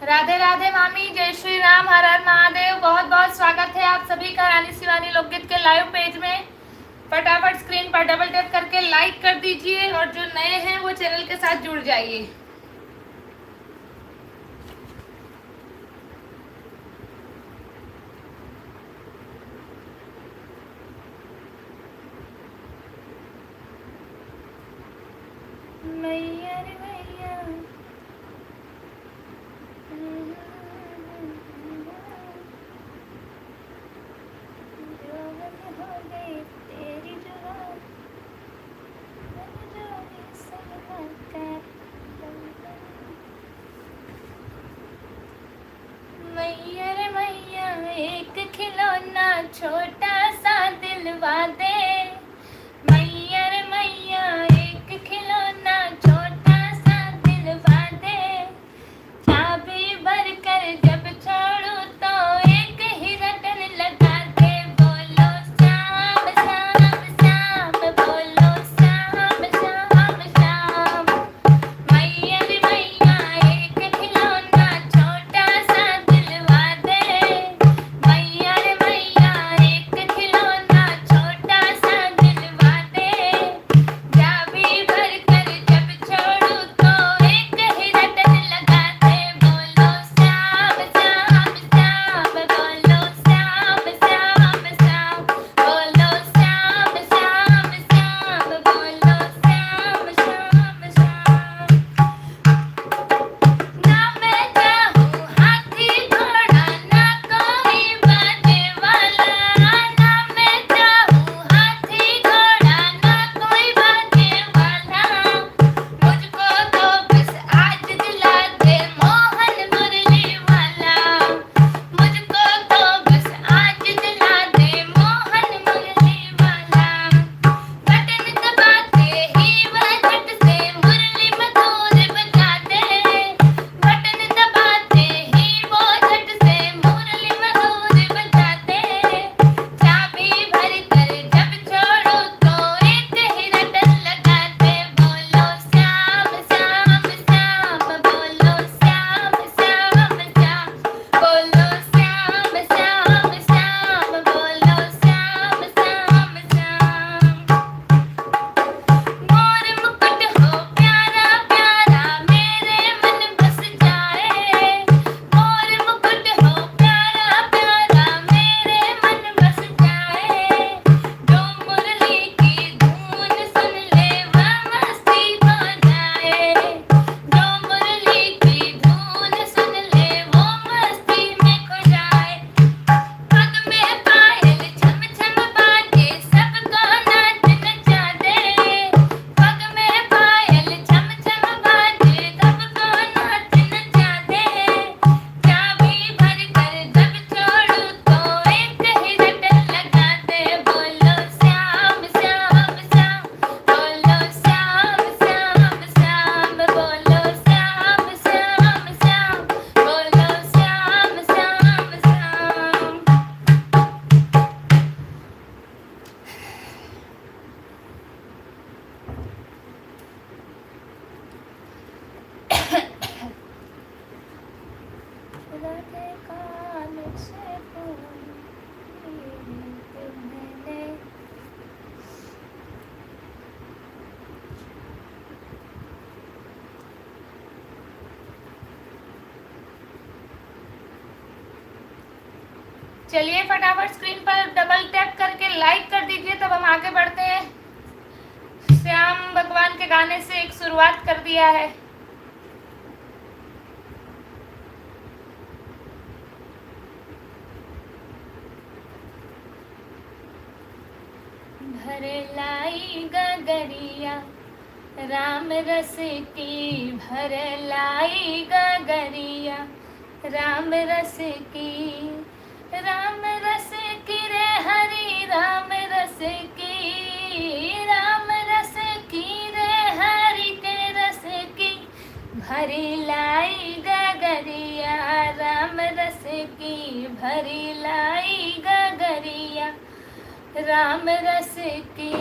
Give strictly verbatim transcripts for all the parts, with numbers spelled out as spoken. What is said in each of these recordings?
राधे राधे मामी, जय श्री राम, हर हर महादेव। बहुत बहुत स्वागत है आप सभी का रानी शिवानी लोकगीत के live page में। फटाफट screen पर double tap करके like कर दीजिए और जो नए हैं वो channel के साथ जुड़ जाइए। मैया रे मैया। मैया रे मैया, एक खिलौना छोटा सा दिलवा दे। मैया रे मैया, एक खिलौना छोटा सा दिलवा दे। चाबी भर कर जब छोड़ू तो एक ही रटन लगा दे। बोलो श्याम श्याम श्याम, बोलो श्याम श्याम श्याम। मैया रे मैया, एक खिलौना छोटा सा दिलवा दे। मैया रे मैया, एक खिलौना छोटा सा दिलवा दे। चाबी भर कर जब छोड़ू तो एक ही रटन लगा दे। बोलो श्याम श्याम श्याम, बोलो श्याम श्याम श्याम। बोलो श्याम श्याम श्याम, बोलो श्याम श्याम श्याम। ना मैं चाहूँ हाथी घोड़ा, ना कोई बाजे वाला। ना मैं चाहूँ हाथी घोड़ा, ना कोई बाजे वाला। मुझको तो बस आज दिला दे मोहन मुरली वाला। मुझको तो बस आज दिला दे मोहन मुरली वाला। बटन दबाते ही वह झट से मुरली मधुर बजा दे। बटन दबाते ही वो झट से मुरली मधुर बजा दे। चाबी भर कर जब छोड़ू तो एक ही रटन लगा दे। बोलो श्याम श्याम श्याम, बोलो श्याम श्याम श्याम। बोलो श्याम श्याम श्याम, बोलो श्याम श्याम श्याम। मोर मुकुट हो प्यारा प्यारा, मेरे मन बस जाए। मोर मुकुट हो प्यारा प्यारा, मेरे मन बस जाए। जो मुरली की धुन सुन ले, वह मस्ती खो जाए। जो मुरली की धुन सुन ले, वो मस्ती में खो जाए। पग में पायल छम छम बाजे, सबको नाच नचा दे। पग में पायल छम छम बाजे, सबको नाच नचा दे। चाबी भर कर जब छोड़ू तो एक ही रटन लगा दे। बोलो श्याम श्याम श्याम, बोलो श्याम श्याम श्याम, बोलो श्याम श्याम श्याम, बोलो श्याम श्याम श्याम। राधे काल से पूरी मैंने। चलिए, फटाफट screen पर double tap करके like कर दीजिए, तब हम आगे बढ़ते हैं। श्याम भगवान के गाने से एक शुरुआत कर दिया है। भर लाई गगरिया राम रस की, भर लाई गगरिया राम रस की, राम रस की रे हरी, राम रस की, राम रस की रे हरी के रस की, भरी लाई गगरिया राम रस की, भरी लाई गगरिया राम रस की।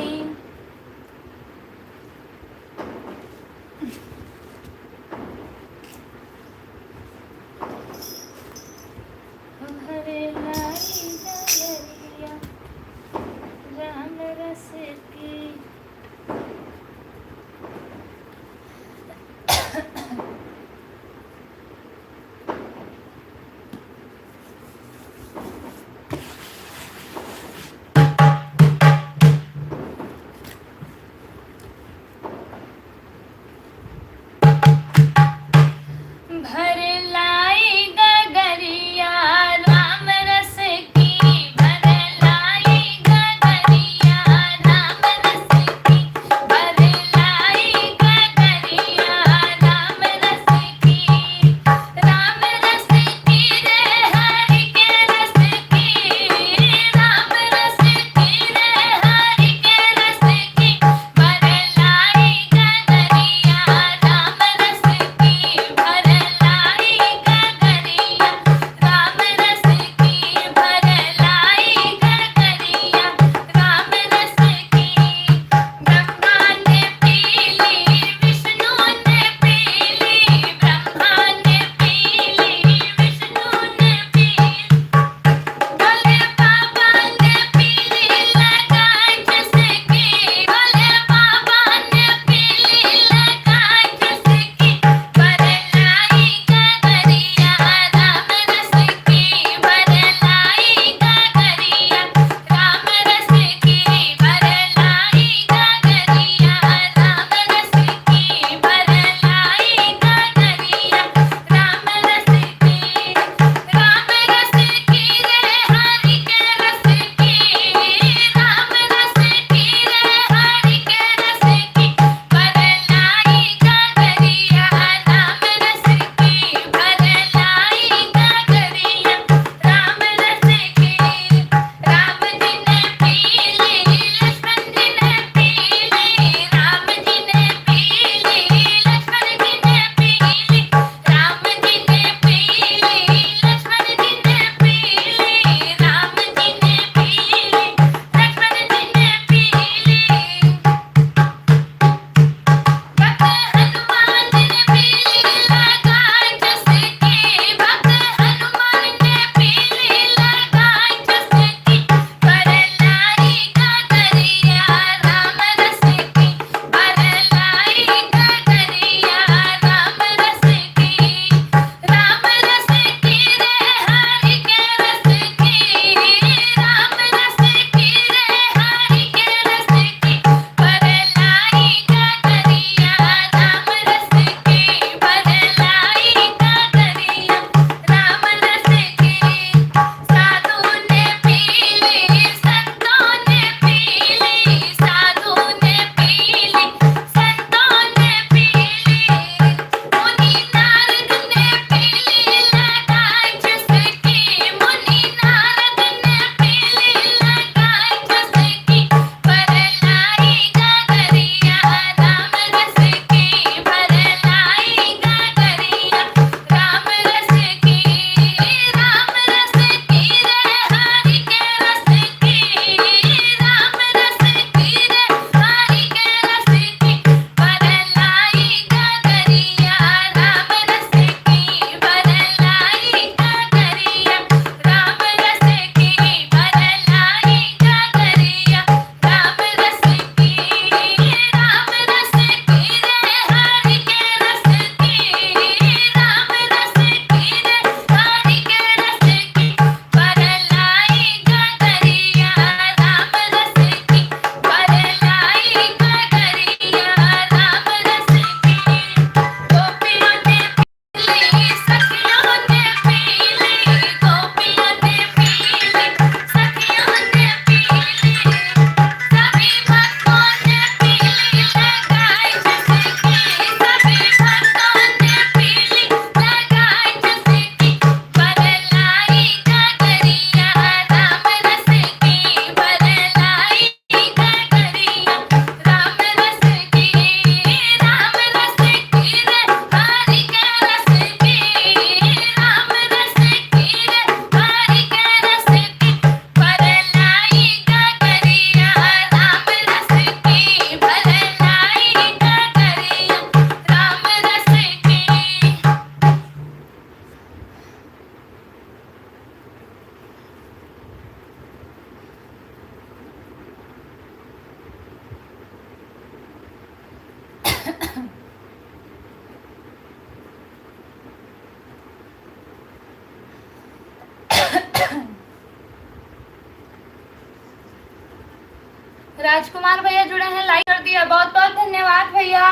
राजकुमार भैया जुड़े हैं, like कर दिया, बहुत बहुत धन्यवाद भैया।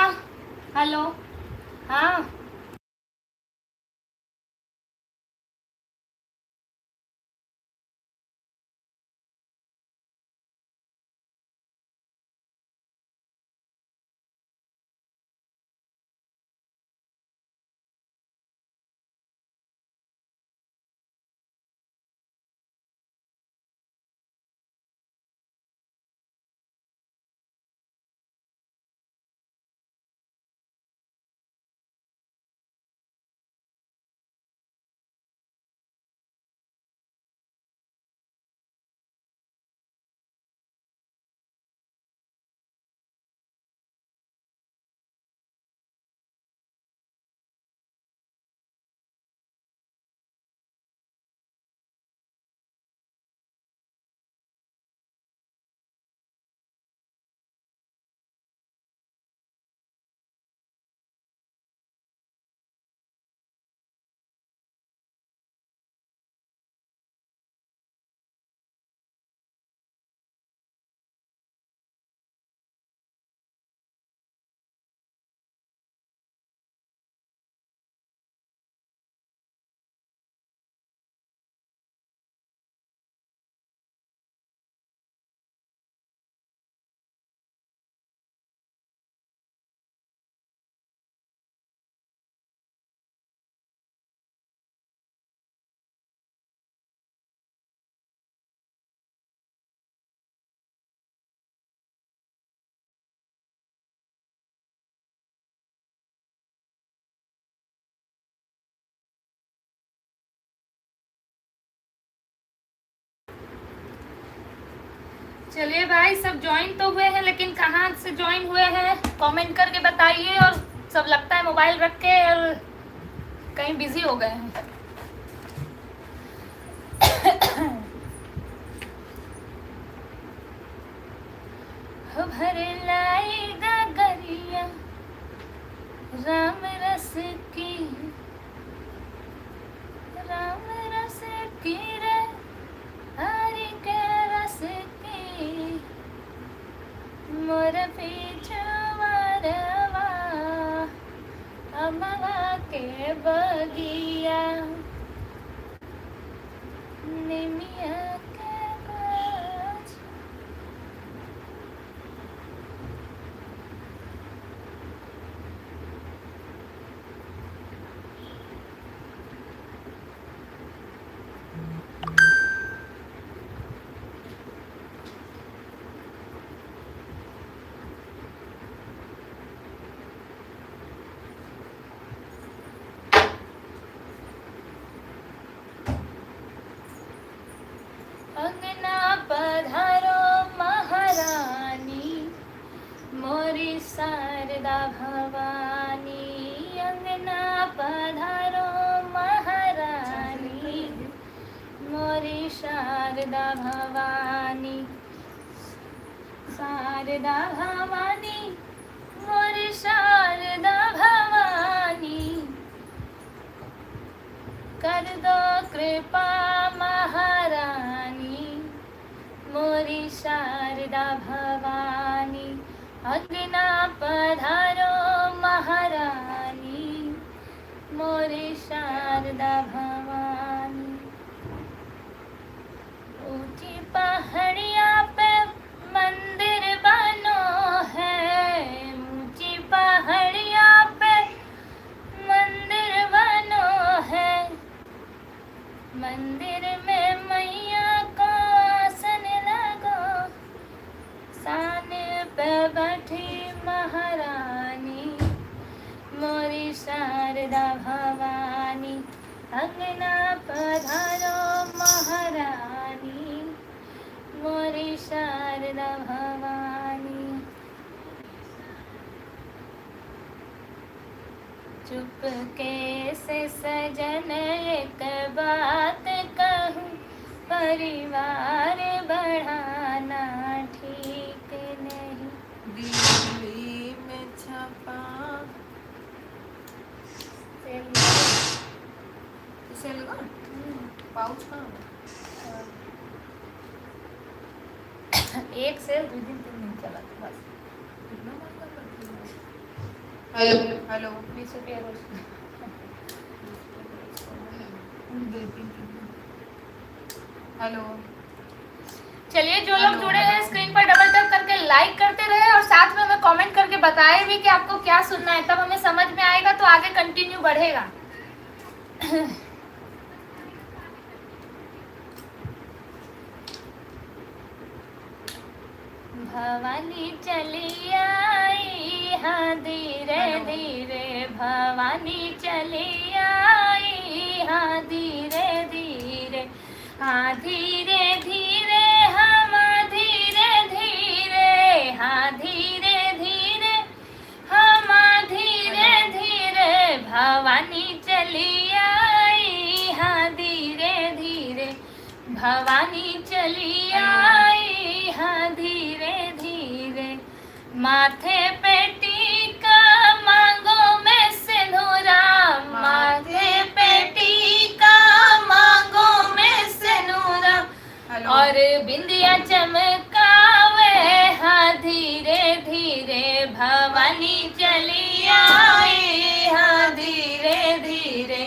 हेलो, हाँ। चलिए भाई, सब ज्वाइन तो हुए हैं, लेकिन कहाँ से ज्वाइन हुए हैं, कमेंट करके बताइए। और सब लगता है मोबाइल रख के और कहीं बिजी हो गए हैं। हो भर लाई गगरिया राम रस की, राम रस की रे, हरि के रस की। मोर पिछवारवा अमवा के बगिया, निमिया के गाछ। अंगना पधारो महारानी, मोरी शारदा भवानी। अंगना पधारो महारानी, मोरी शारदा भवानी। शारदा भवानी, मोरी शारदा भवानी, कर दो कृपा महारानी, मोरी शारदा भवानी। अंगना पधारो महारानी, मोरी शारदा भवानी। ऊंची पहाड़िया पे मंदिर बनो है, ऊंची पहाड़िया पे मंदिर बनो है। मंदिर में मैया को आसन लगो, शान पे बैठी महारानी, मोरी शारदा भवानी। अंगना पधारो महारानी, मोरी शारदा भवानी। चुपके से सजन एक बात कहूँ, परिवार बढ़ाना ठीक नहीं। दिल्ली में छपा। सेल लगा? सेल लगा? हम्म। पाउच कहाँ है? एक सेल दो दिन, तीन दिन। हेलो। हेलो। चलिए, जो लोग जुड़े हैं, स्क्रीन पर डबल टैप करके लाइक करते रहे और साथ में हमें कमेंट करके बताएं भी कि आपको क्या सुनना है, तब हमें समझ में आएगा तो आगे कंटिन्यू बढ़ेगा। भवानी चली आई हाँ धीरे धीरे, भवानी चली आई हाँ धीरे धीरे, हाँ धीरे धीरे, हम धीरे धीरे, हाँ धीरे धीरे, हम धीरे धीरे, भवानी चली आई हाँ धीरे धीरे, भवानी चली आई हाँ धीरे धीरे। माथे पे टीका, मांगो में सिंदूरा, माथे पे टीका, मांगो में सिंदूरा, और बिंदिया चमकावे हाँ धीरे धीरे, भवानी चली आई हाँ धीरे धीरे,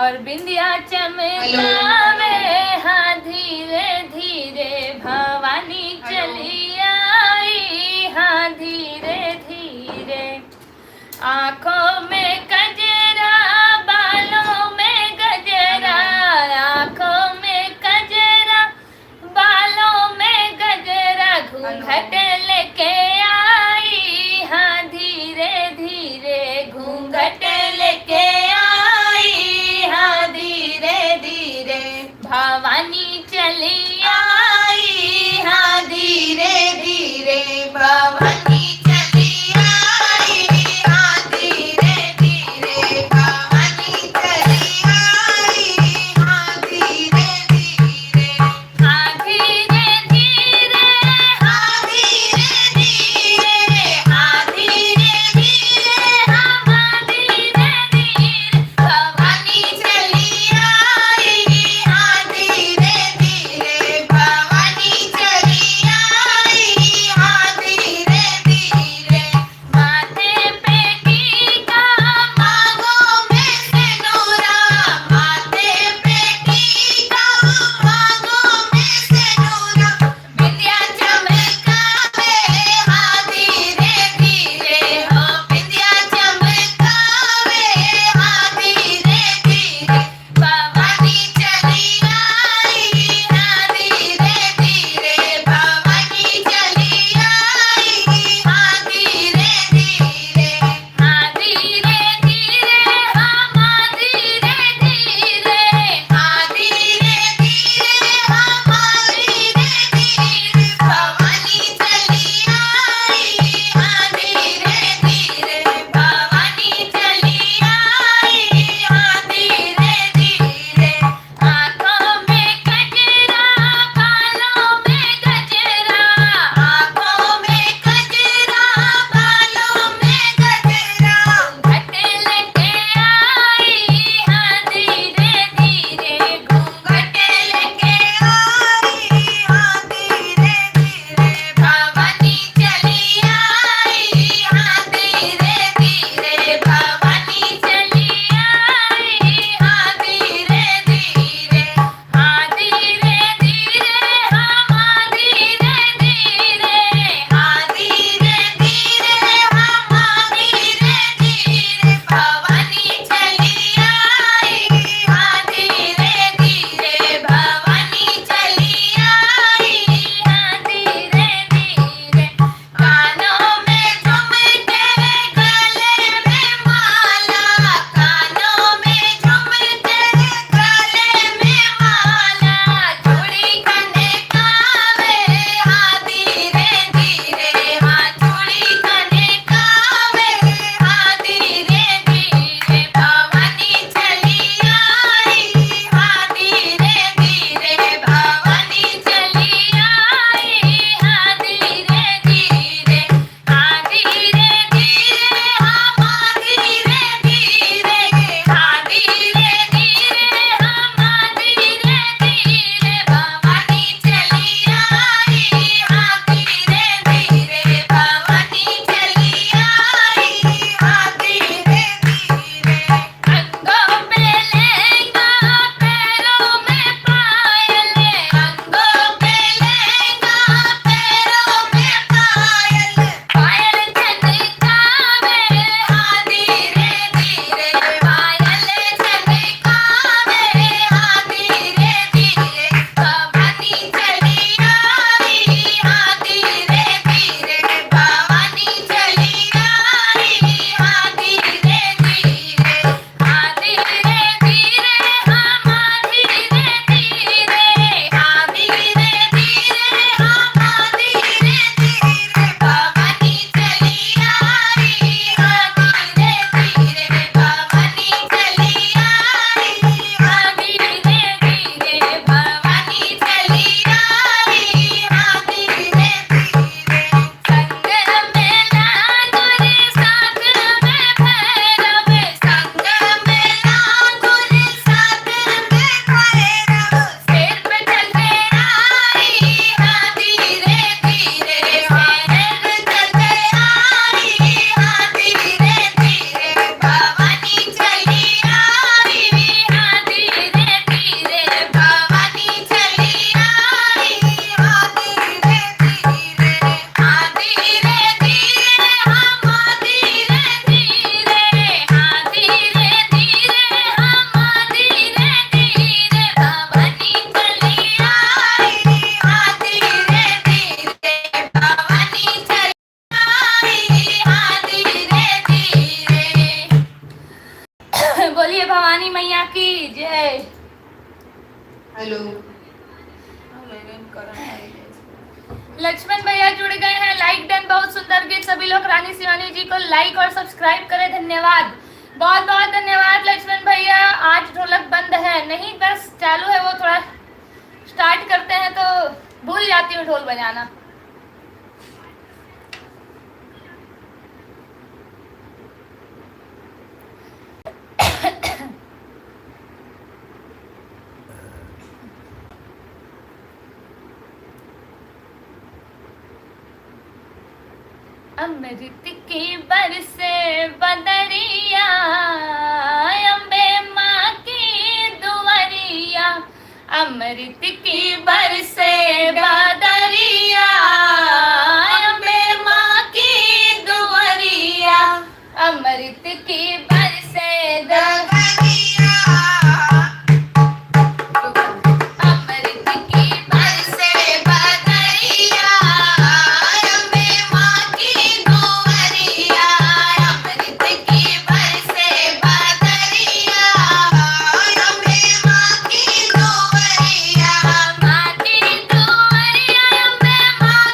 और बिंदिया चमकावे हाँ धीरे धीरे, भवानी चली आई हाँ धीरे धीरे। आँखों में कजरा, बालों में गजरा, आँखों में कजरा, बालों में गजरा, घूंघट लेके आई हाँ धीरे धीरे, घूंघट लेके आई हाँ धीरे धीरे। भवानी चली आई हाँ धीरे धीरे, भवानी चली आई हाँ धीरे रानी मैया की जय। हेलो। लक्ष्मण भैया जुड़ गए हैं, like done, बहुत सुंदर गीत। सभी लोग रानी शिवानी जी को like और subscribe करें, धन्यवाद, बहुत बहुत धन्यवाद लक्ष्मण भैया। आज ढोलक बंद है, नहीं, बस चालू है, वो थोड़ा start करते हैं तो भूल जाती हूँ ढोल बजाना। अमृत की बरसे बदरिया, अम्बे माँ की दुआरिया। अमृत की बरसे बदरिया, अम्बे माँ की दुआरिया। अमृत की बरसे बदरिया। अमृत की बरसे बदरिया, अम्बे माँ की दुआरिया। अमृत की बरसे बदरिया, अम्बे माँ की दुआरिया। माँ की दुआरिया, अम्बे माँ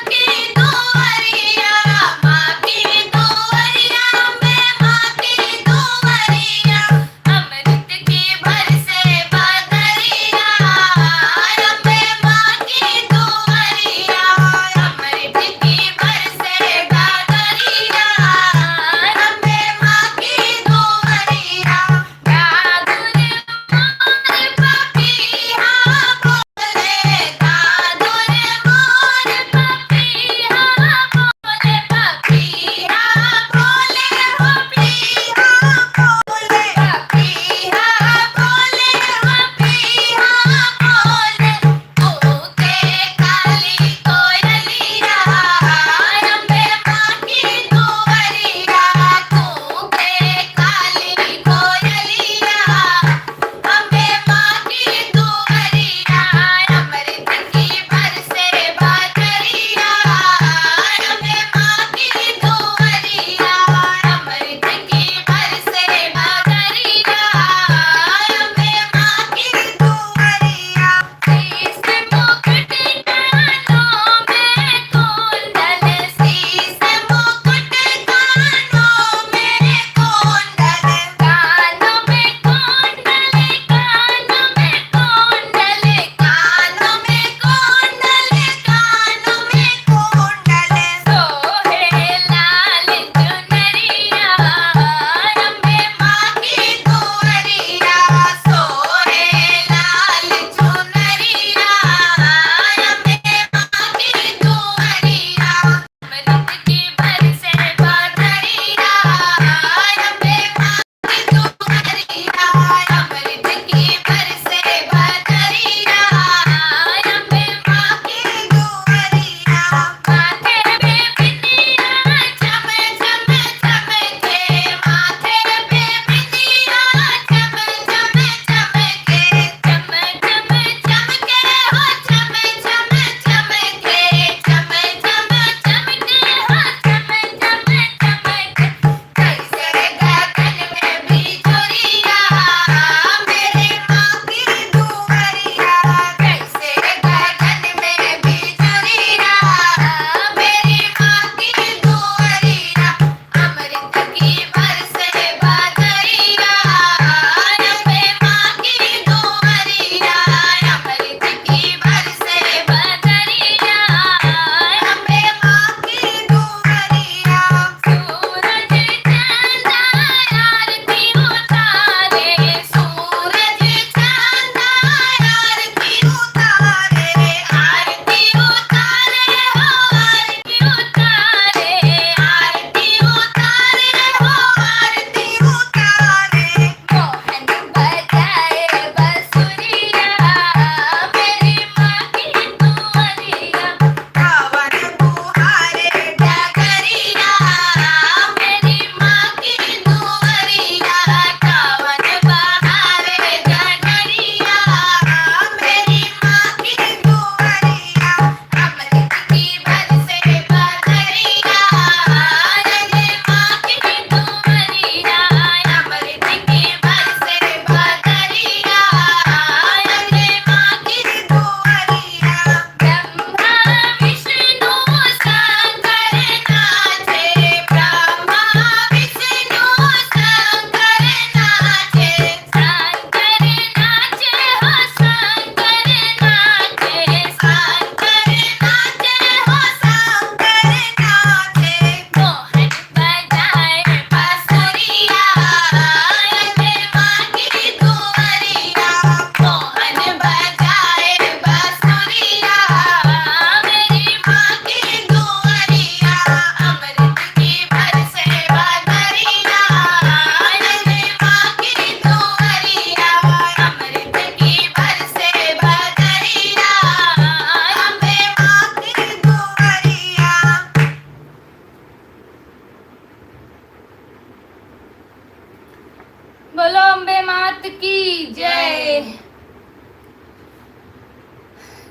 बोलो अम्बे मात की जय।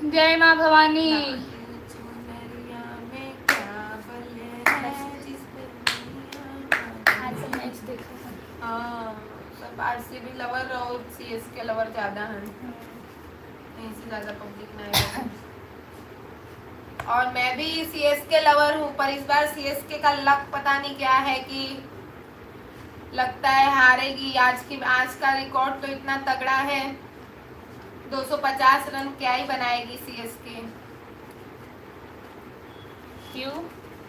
जय माँ भवानी। आज सब match देखो। हाँ, सब आरसीबी लवर और सीएसके लवर ज्यादा हैं। यहीं से ज्यादा पब्लिक ना आएगा। और मैं भी सीएसके लवर हूँ, पर इस बार सीएसके का लक पता नहीं क्या है कि लगता है हारेगी। आज की, आज का रिकॉर्ड तो इतना तगड़ा है, दो सौ पचास रन क्या ही बनाएगी सीएसके। क्यों?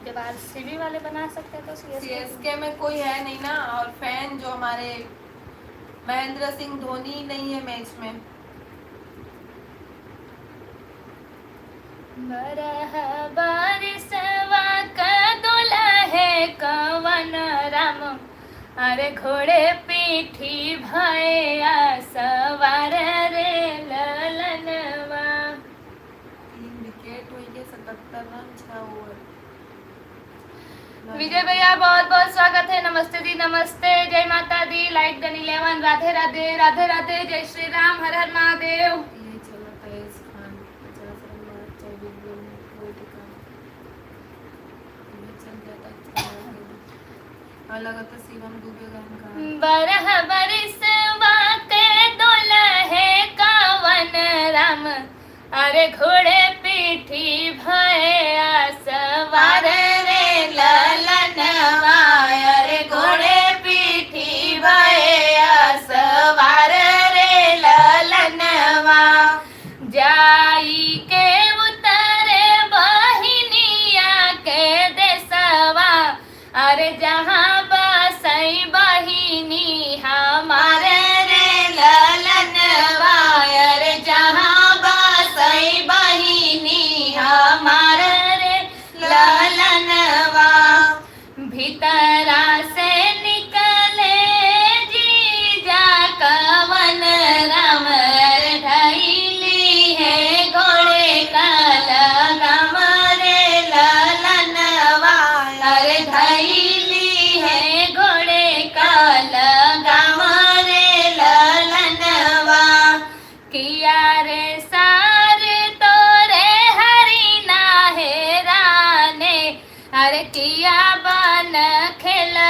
जब आरसीबी वाले बना सकते हैं तो सीएसके सीएसके में कोई है नहीं ना, और फैन जो हमारे महेंद्र सिंह धोनी ही नहीं है मैच में। बरह बारिशवा क दुलहे कवन राम, अरे घोड़े पीठी भया सवार रे ललनवा। तीन विकेट हुई है, सतहत्तर रन, छह ओवर। विजय भैया, बहुत बहुत स्वागत है। नमस्ते दी, नमस्ते। जय माता दी, लाइट गन इलेवन, राधे राधे, राधे राधे, जय श्री राम, हर हर महादेव। ये चलो तेज खान, पचास रन मार, चौबीस बॉल में, कोई ठिकाना। ये चल जाता, चल जाता। और लगा तो शिवम दुबे गान का। बरह बरिसवा के दुलहे कवन राम, अरे घोड़े पीठी भया सवार रे ललनवा, अरे घोड़े पीठी भया सवार रे ललनवा। जाई के उतरे बहिनिया के देसवा, अरे जहाँ बसई बहिनी हमार रे ललनवा, अरे जहाँ बसई बहिनी हमार रे ललनवा। भीतरा से निकले जीजा कवन राम, अरे ढैली है घोड़े का लगाम रे ललनवा, अरे ढैली है घोड़े का लगाम रे ललनवा। किया रे सार तोरे हरिना हेराने, अरे किया बन खेला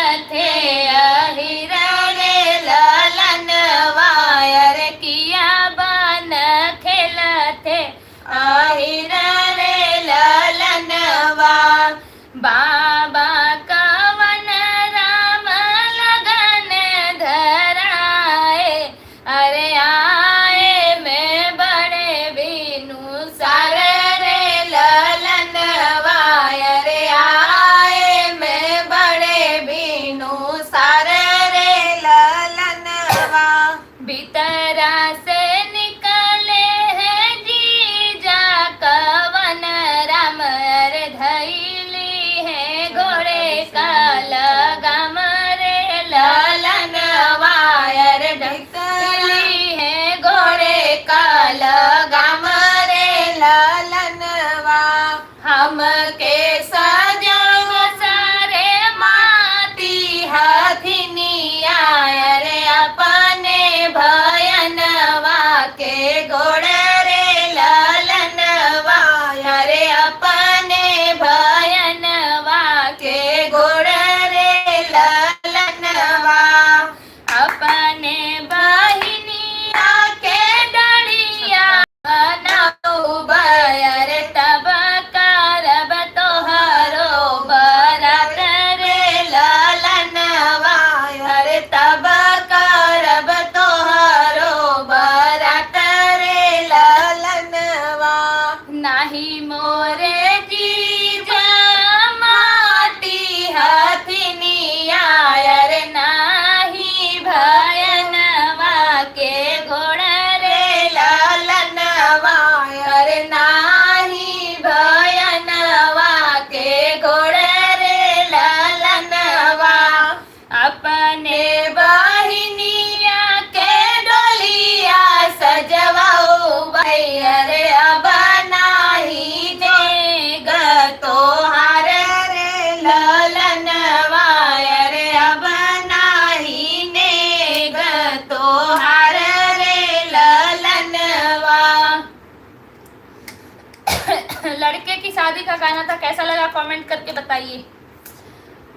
शादी का गाना था, कैसा लगा comment करके बताइए।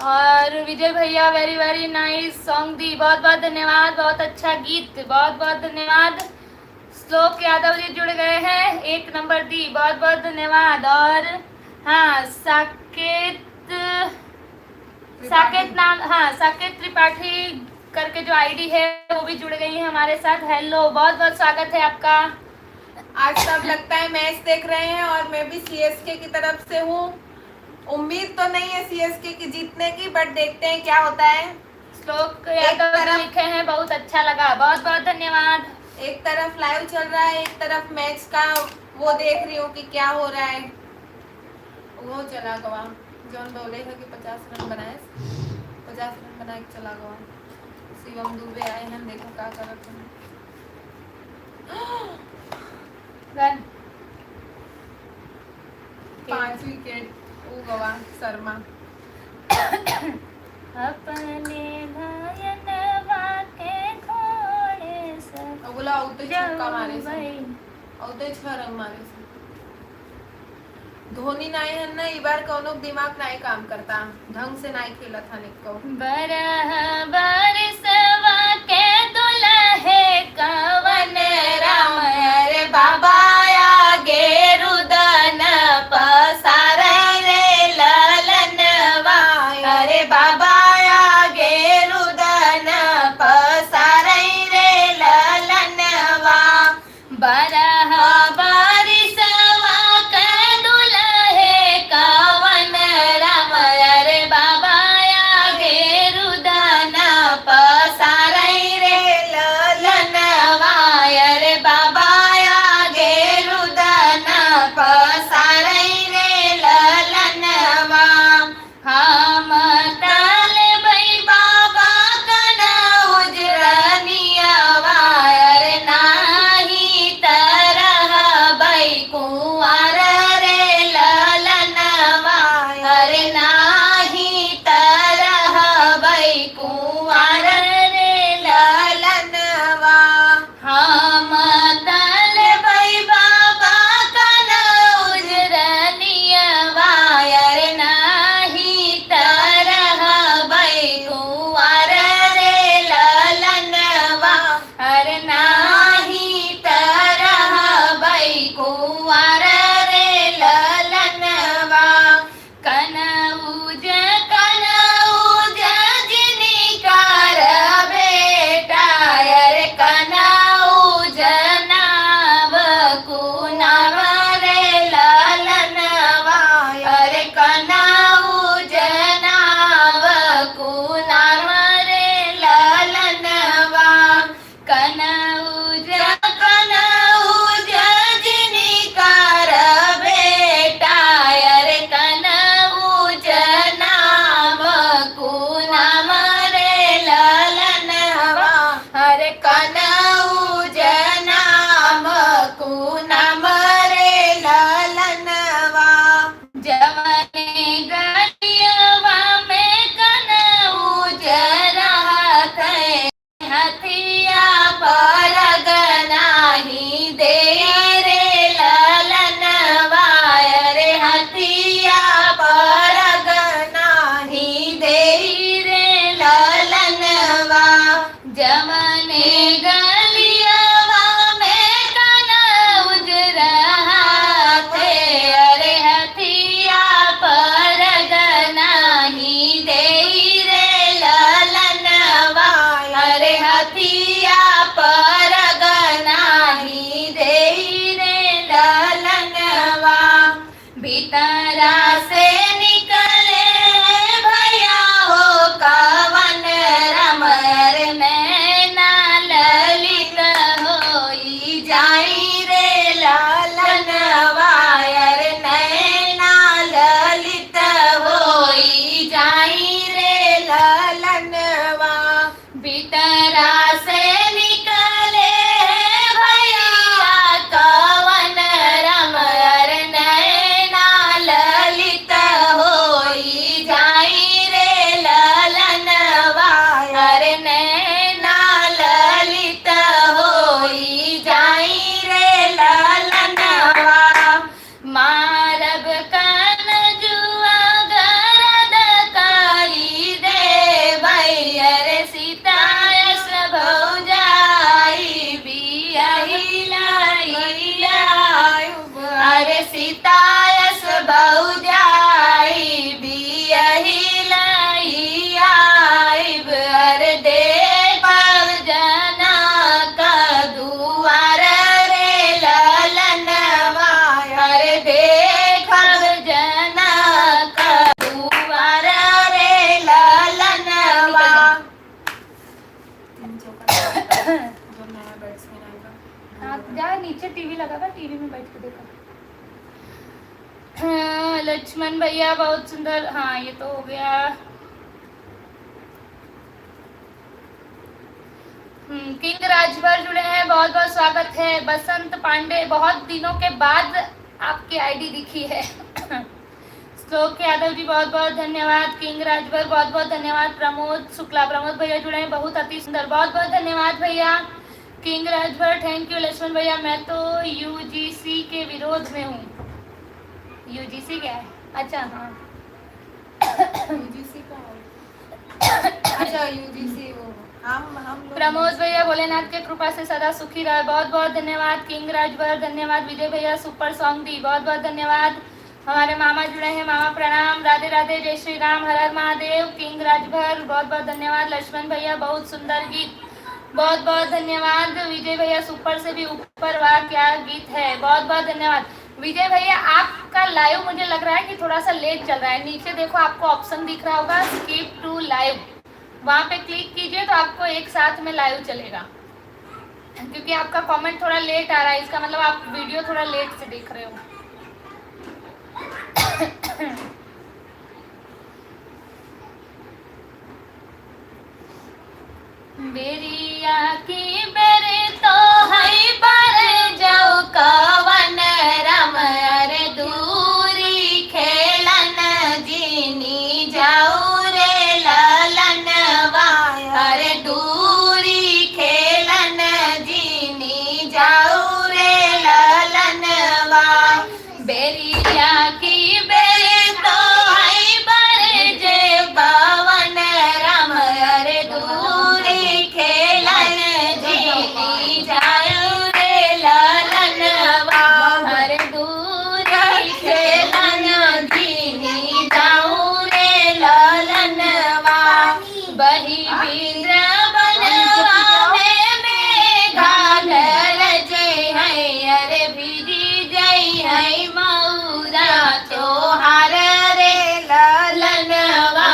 और विजय भैया, very very nice song दी, बहुत बहुत धन्यवाद, बहुत अच्छा गीत, बहुत बहुत धन्यवाद। श्लोक यादव जी जुड़ गए हैं, एक नंबर दी, बहुत बहुत धन्यवाद। और हाँ, साकेत, साकेत त्रिपाठी। नाम, हाँ, साकेत त्रिपाठी करके जो आईडी है, वो भी जुड़ गई है हमारे साथ। हेलो, बहुत बहुत स्वागत है आपका। आज सब लगता है मैच देख रहे हैं और मैं भी सीएसके की तरफ से हूँ। उम्मीद तो नहीं है सीएसके की जीतने की, but देखते हैं क्या होता है। श्लोक एक यादव जी तरफ लिखे हैं, बहुत अच्छा लगा, बहुत बहुत धन्यवाद। एक तरफ लाइव चल रहा है, एक तरफ मैच का वो देख रही हूँ कि क्या हो रहा है। वो चला गवा, जौन बोले है कि पचास रन बनाए, पचास रन बना के चला गवा। शिवम दुबे आए हैं, देखो का करत हैं। रन। पाँच विकेट, ऊ गवा शर्मा। अपने नयनवा के घोड़े से अगला आउते छक्का मारे से। जंगई। आउते छह रन मारे से। धोनी नाई हन ना, ई बार कौनो दिमाग नाई काम करता, ढंग से नाई खेलत हन एको। बरह बरिसवा के दुलहे कवन राम, अरे बाबा आगे रुदन पसारै रे ललनवा, अरे बाबा आगे रुदन पसारै रे ललनवा। बरह बरिसवा के दुलहे कवन राम, अरे बाबा आगे रुदन पसारै रे ललनवा, अरे बाबा आगे रुदन पसारै रे ललनवा। हम तलबै बाबा कन उजरनियवा, अरे नाही त रहबै कुंवर रे ललनवा, अरे नाही त रहबै कुंवर रे ललनवा। हम तलबै बाबा कन उजरनियवा, अरे नाही त रहबै कुंवर रे ललनवा, अरे नाही त रहबै कुंवर रे ललनवा। कनउज, कनउज जिनिकर बेटा, अरे कनउज नाव कुनाम रे ललनवा, अरे कनउज नाव कुनाम रे ललनवा। कनउज, कनउज जिनिकर बेटा, अरे कनउज नाम कुनाम रे ललनवा, अरे कनउज नाम कुनाम रे ललनवा। जवने गलियवा में कनउज रहत है, हथिया परग नाही देई रे ललनवा, अरे हथिया परग नाही देई रे ललनवा। जवने गलियवा में कनउज रहत है, अरे हथिया परग नाही देई रे ललनवा, अरे हथिया परग नाही देई रे ललनवा। भीतरा से निकले भैया हो कवन रमर नैना लल पीछे टीवी लगा था, टीवी में बैठ के देखा। हाँ, लक्ष्मण भैया बहुत सुंदर। हाँ, ये तो हो गया। हम्म, किंग राजभर जुड़े हैं, बहुत बहुत स्वागत है। बसंत पांडे, बहुत दिनों के बाद आपकी आईडी दिखी है। श्लोक यादव जी, बहुत बहुत धन्यवाद। किंग राजभर, बहुत बहुत धन्यवाद। प्रमोद शुक्ला, प्रमोद भैया जुड़े हैं, बहुत अति सुंदर, बहुत बहुत धन्यवाद भैया। किंग राजभर, थैंक यू। लक्ष्मण भैया, मैं तो यूजीसी के विरोध में हूँ। यूजीसी क्या है? अच्छा, हाँ। यूजीसी का है। अच्छा, यूजीसी वो। हम, हम लोग प्रमोद भैया, भोलेनाथ के कृपा से सदा सुखी रहे। बहुत बहुत धन्यवाद किंग राजभर, धन्यवाद विजय भैया, सुपर सॉन्ग दी, बहुत बहुत धन्यवाद। हमारे मामा जुड़े हैं, मामा प्रणाम, राधे राधे, जय श्री राम, हर हर महादेव। किंग राजभर, बहुत बहुत धन्यवाद। लक्ष्मण भैया, बहुत सुंदर गीत, बहुत बहुत धन्यवाद। विजय भैया, सुपर से भी ऊपर, वाह क्या गीत है, बहुत बहुत धन्यवाद। विजय भैया, आपका लाइव मुझे लग रहा है कि थोड़ा सा लेट चल रहा है। नीचे देखो, आपको ऑप्शन दिख रहा होगा, स्किप टू लाइव, वहाँ पे क्लिक कीजिए तो आपको एक साथ में लाइव चलेगा, क्योंकि आपका कमेंट थोड़ा लेट आ रहा है, इसका मतलब आप वीडियो थोड़ा लेट से देख रहे हो। बेरिया की बेरे तो है बर जाऊ कवन राम, अरे दूरी खेलन जीनी जाऊ रे ललनवा, अरे दूरी खेलन जीनी जाऊ रे ललनवा। बेरिया की बेरे तो है बर जे पवन राम, अरे दूरी खेलन जीनी जाऊ रे ललनवा, अरे दूरी खेलन जीनी जाऊ रे ललनवा। बही बिंद्रा बनवा में मेघा गरजे है, अरे भीजी जई है मौरा तोहार रे ललनवा,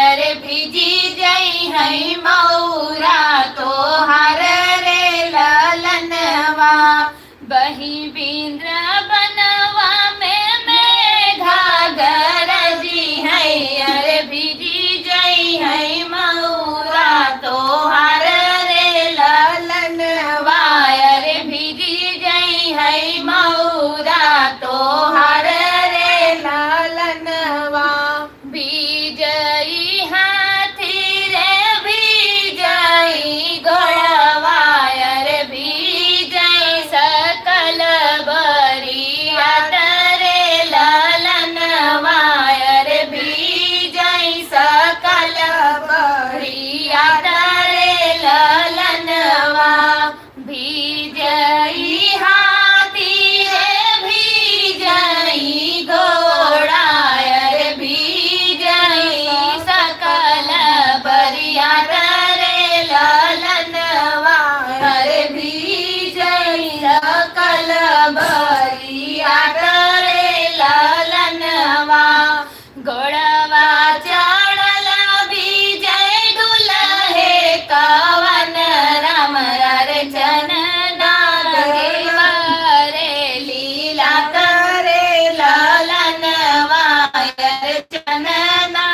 अरे भीजी जई है मौरा तोहार रे ललनवा। बही बिंद्रा बनवा में मेघा गरजी है, अरे भीजी जई है मौरा तोहार रे ललनवा, अरे भीजी जई है मौरा तोहार रे ललनवा। भीजई हाथी रे भीजई घोड़वा, अरे भीजई सकल बरियात रे ललनवा, अरे भीजई सकल बरियात रे ललनवा। भीजई हाथी रे भीजई घोड़ा, अरे भीजई सकल बरियात रे ललनवा, अरे भीजई सकल बरियात रे ललनवा। गोड़वा चढ़ल भीजई दुलहे कवन राम, अरे चनना घेवरे लीलात रे ललनवा, अरे चनना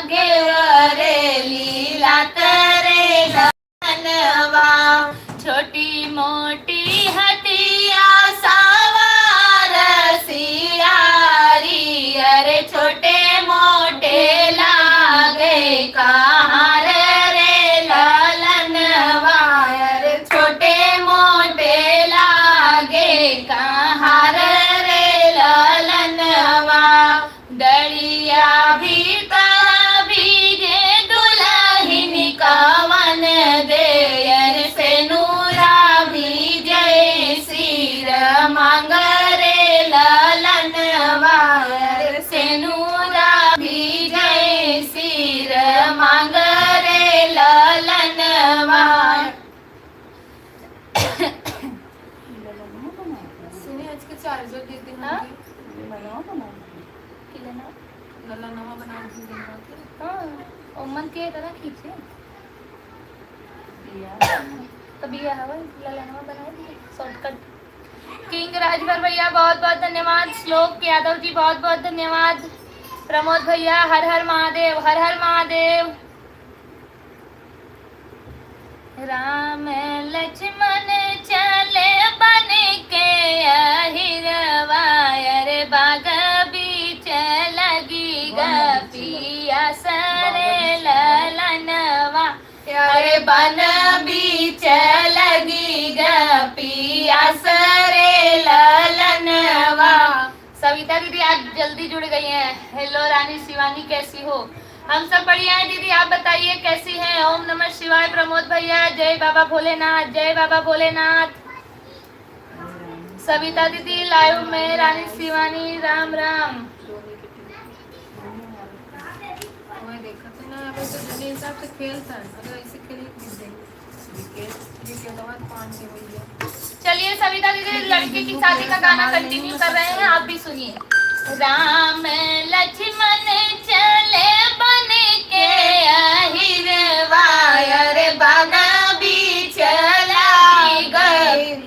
घेवरे लीलात रे ललनवा। छोटी मोटी हथिया सवार सियारी, अरे छोटे मोटे लागे कहार रे ललनवा, अरे छोटे मोटे लागे कहार रे ललनवा। डलिया भीतर भीजे दुलहिन कवन देयर, सेनुरा भीजे सिर मांग रे ललनवा, सेनुरा भीजे सिर मांग रे ललनवा। सुनिए, आज के चार्जर दे दे हाँ? हमके। ललनवा। ललनवा बना के दे दे हमके। हाँ, ओमन के तरह खींचे। बिया। तो बिया हवा, ललनवा बना दिए, शॉर्टकट। किंग राजभर भैया, बहुत बहुत धन्यवाद। श्लोक यादव जी, बहुत बहुत धन्यवाद। प्रमोद भैया, हर हर महादेव, हर हर महादेव। राम लक्ष्मण चले बन के अहिरवा, अरे बाग बीच लगी गा पियास रे ललनवा। अरे बन बीच लगी गा पियास रे ललनवा। सविता दीदी आज जल्दी जुड़ गई हैं। हेलो रानी शिवानी, कैसी हो? हम सब बढ़िया हैं दीदी, आप बताइए कैसी हैं? ओम नमः शिवाय प्रमोद भैया, जय बाबा भोलेनाथ, जय बाबा भोलेनाथ। सविता दीदी लाइव में, रानी शिवानी राम राम। ओए देखत है ना, अब तो जने हिसाब से खेलता है, अगर ऐसे खेले गिर जाए। चलिए सविता दीदी, लड़के की शादी का गाना कंटिन्यू कर रहे हैं, आप भी सुनिए। राम लक्ष्मण चले बन के अहिरवा, अरे बाग बीच लगी गा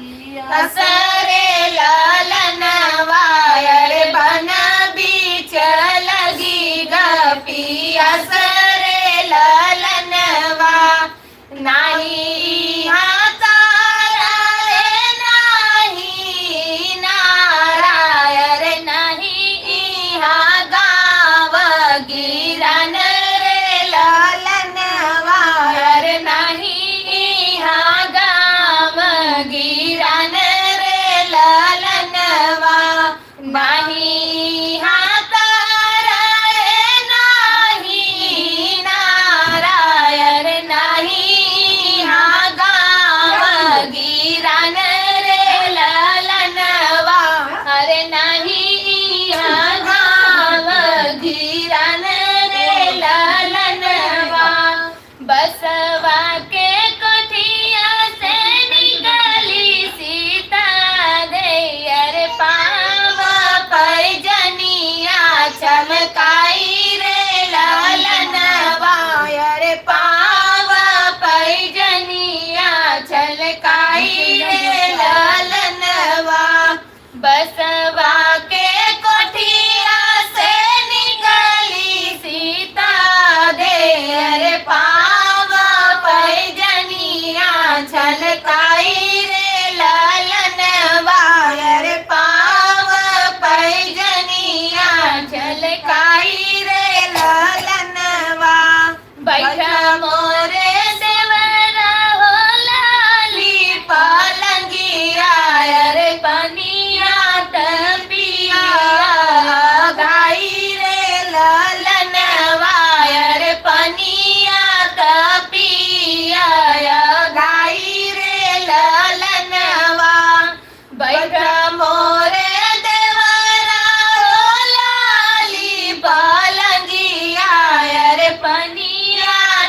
पियास रे ललनवा, अरे बाग बीच लगी गा पियास रे ललनवा। नाही इहाँ तारा रे नाही नारायण, नाही इहाँ गाँव गिरन रे ललनवा, अरे नाही इहाँ गाँव गिरन रे ललनवा। नाही इहाँ तारा रे नाही नारायण, नाही इहाँ गाँव गिरन रे ललनवा, अरे नाही इहाँ गाँव गिरन रे ललनवा। बसवा के कोठिया से निकली सीता दे, अरे पाँव पैजनिया छलकाई रे ललनवा, अरे पाँव पैजनिया छलकाई रे ललनवा। बसवा के कोठिया से निकली सीता दे, अरे पाँव पैजनिया छलकाई रे ललनवा, अरे पाँव पैजनिया छलकाई रे ललनवा। बैठा मोरे देवरा हो लाली पलंगिया, अरे पनिया त पिया घाई रे ललनवा, अरे पनिया त पिया घाई रे ललनवा। बैठा मोरे देवरा हो लाली पलंगिया, अरे पनिया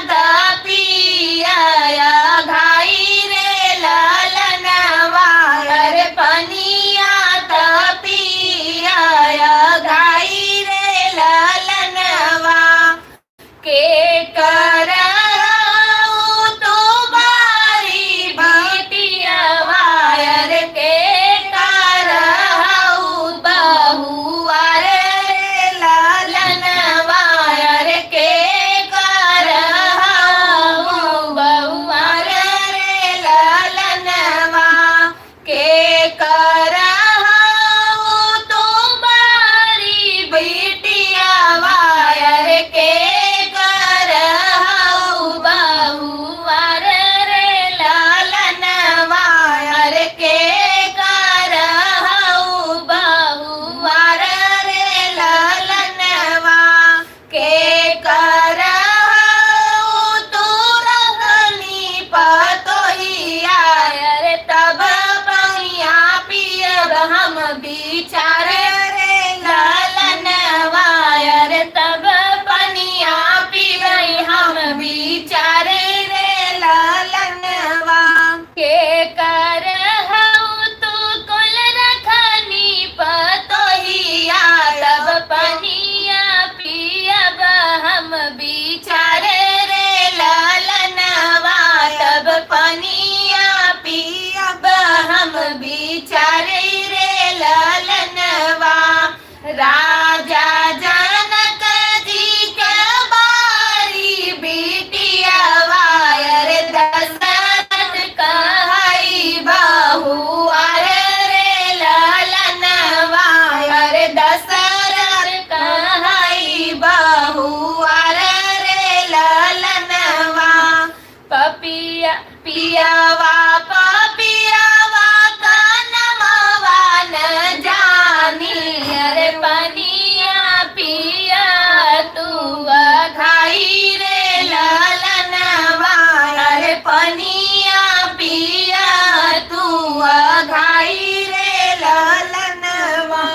पियावा प पियावा का नमवा न जानी, अरे पनिया पिया तू अघाई रे ललनवा, अरे पनिया पिया तू अघाई रे ललनवा।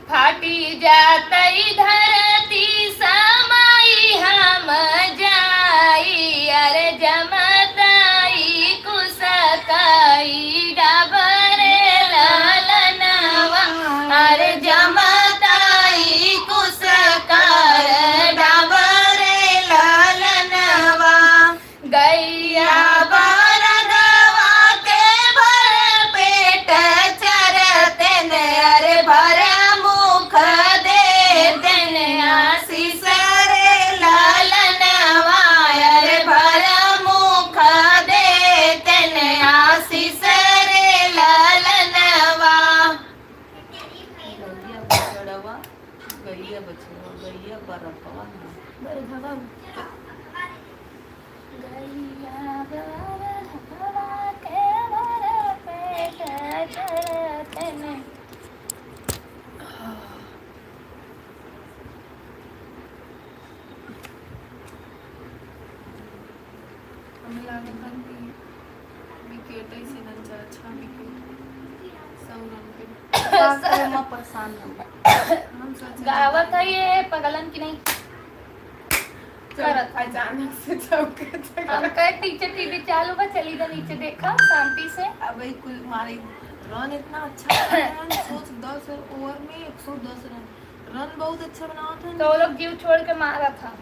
फाटी जातई धरती समाई हम जाई, अरे जमताई कुसकाई डाबरे ललनवा, अरे जमताई कुसकार डाबरे ललनवा। गैया बरगवा के भर पेट चरतेन, अरे भर मुख देतेन आशीष रे ललनवा, अरे भर मुख देतेन आशीष रे ललनवा। गैया बछड़वा, गैया बछड़वा, गैया बरफवा ना। बरफवा। गैया बरफवा के भर पेट चरतेन। हमें लागत है कि विकेट ऐसे ना जा, अच्छा विकेट। सौ रन पे। का करे, मैं परेशान हूँ। हम सोचे गावत है ये पगलन की नहीं। चल, करत है। अचानक से चौके से हम कहे पीछे टीवी चालू बा, चली जा नीचे देखा शांति से। अब भाई कुल मारे रन इतना अच्छा बनाया है, सोच दस ओवर में एक सौ दस रन। रन बहुत अच्छा बनावत हन। तो वो लोग जीव छोड़ के मारत हन,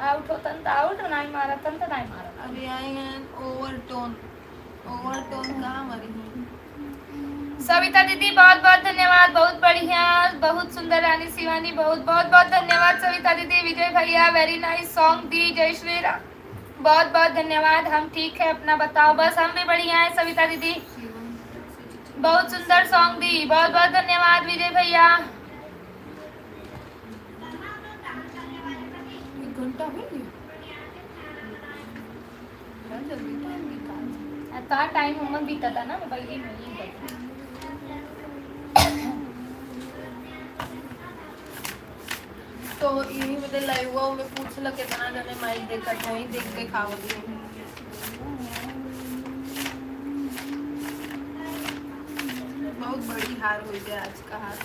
आउट होतन त आउट, नाई मारत हन त नाई मारत। अभी आई हैं ओवरटोन, ओवरटोन का मरी हैं। सविता दीदी बहुत बहुत धन्यवाद, बहुत बढ़िया, बहुत सुंदर रानी शिवानी, बहुत बहुत बहुत धन्यवाद सविता दीदी। विजय भैया very nice song दी, जय श्री राम, बहुत बहुत धन्यवाद। हम ठीक है, अपना बताओ? बस हम भी बढ़िया है सविता दीदी, बहुत सुंदर song दी, बहुत बहुत धन्यवाद विजय भैया। एक घंटा हो गया। बड़ा जल्दी टाइम बीता। आ, का टाइम हमर बीता था ना, मोबाइल में ही बता। तो यही बदे लाइव में पूछ ल कितना जने माइक देखत है, देख देखावत है। बहुत बड़ी हार हुई है आज का हार।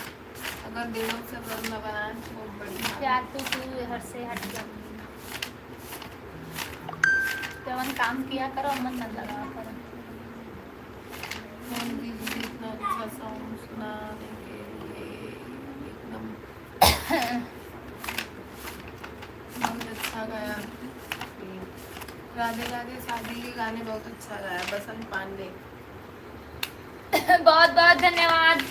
अगर देवर से घर न बनाए तो बहुत बढ़िया। यार तू, तू हर से हट जा। जवन काम किया करो, मन न लगावा करो। मोहन जी, जी इतना अच्छा सॉन्ग सुनाने के लिए एकदम बहुत अच्छा गाया। राधे राधे शादी के गाने बहुत अच्छा गाया बसंत पांडे। बहुत बहुत धन्यवाद।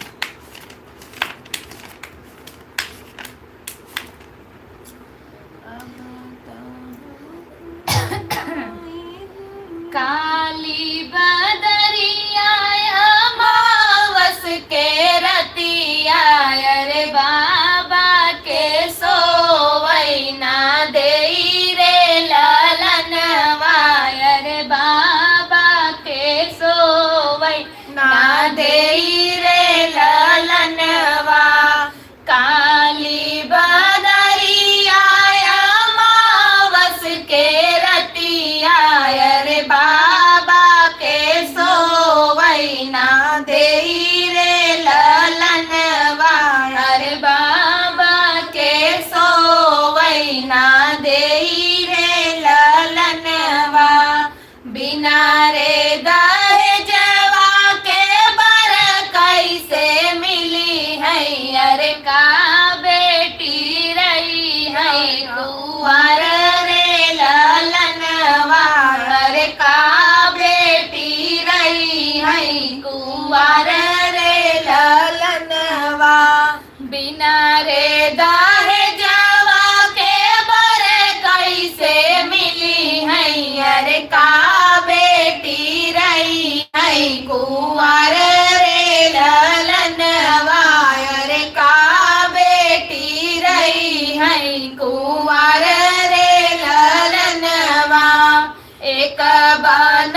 काली बदरिया अमावस के रतिया, अरे बाबा के सोवैना देई रे ललनवा, अरे बाबा के सोवैना देई रे ललनवा। काली बदरिया अमावस के रतिया, अरे बाबा के सोवैना देई रे ललनवा, अरे बाबा के सोवैना देई रे ललनवा। बिना रे दहेजवा के बर कैसे मिली है, अरे का बेटी रही है कुंवर रे ललनवा, अरे का बेटी रही है कुंवर रे ललनवा। बिना रे दहेजवा के बर कैसे मिली है, अरे का बेटी रही है कुंवर रे ललनवा, अरे का बेटी रही है कुंवर रे ललनवा। एक बन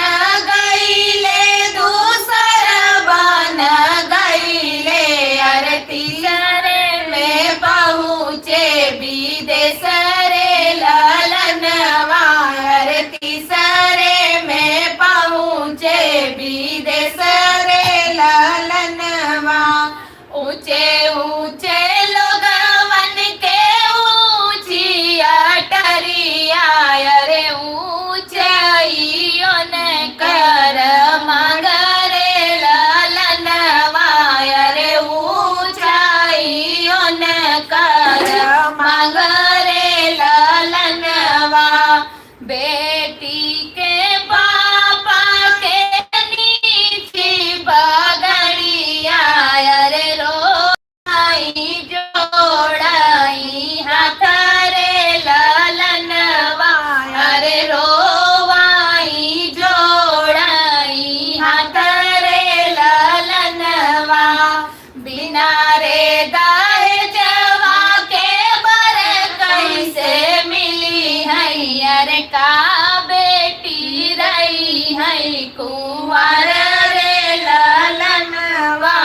का बेटी रही है कुंवर रे ललनवा,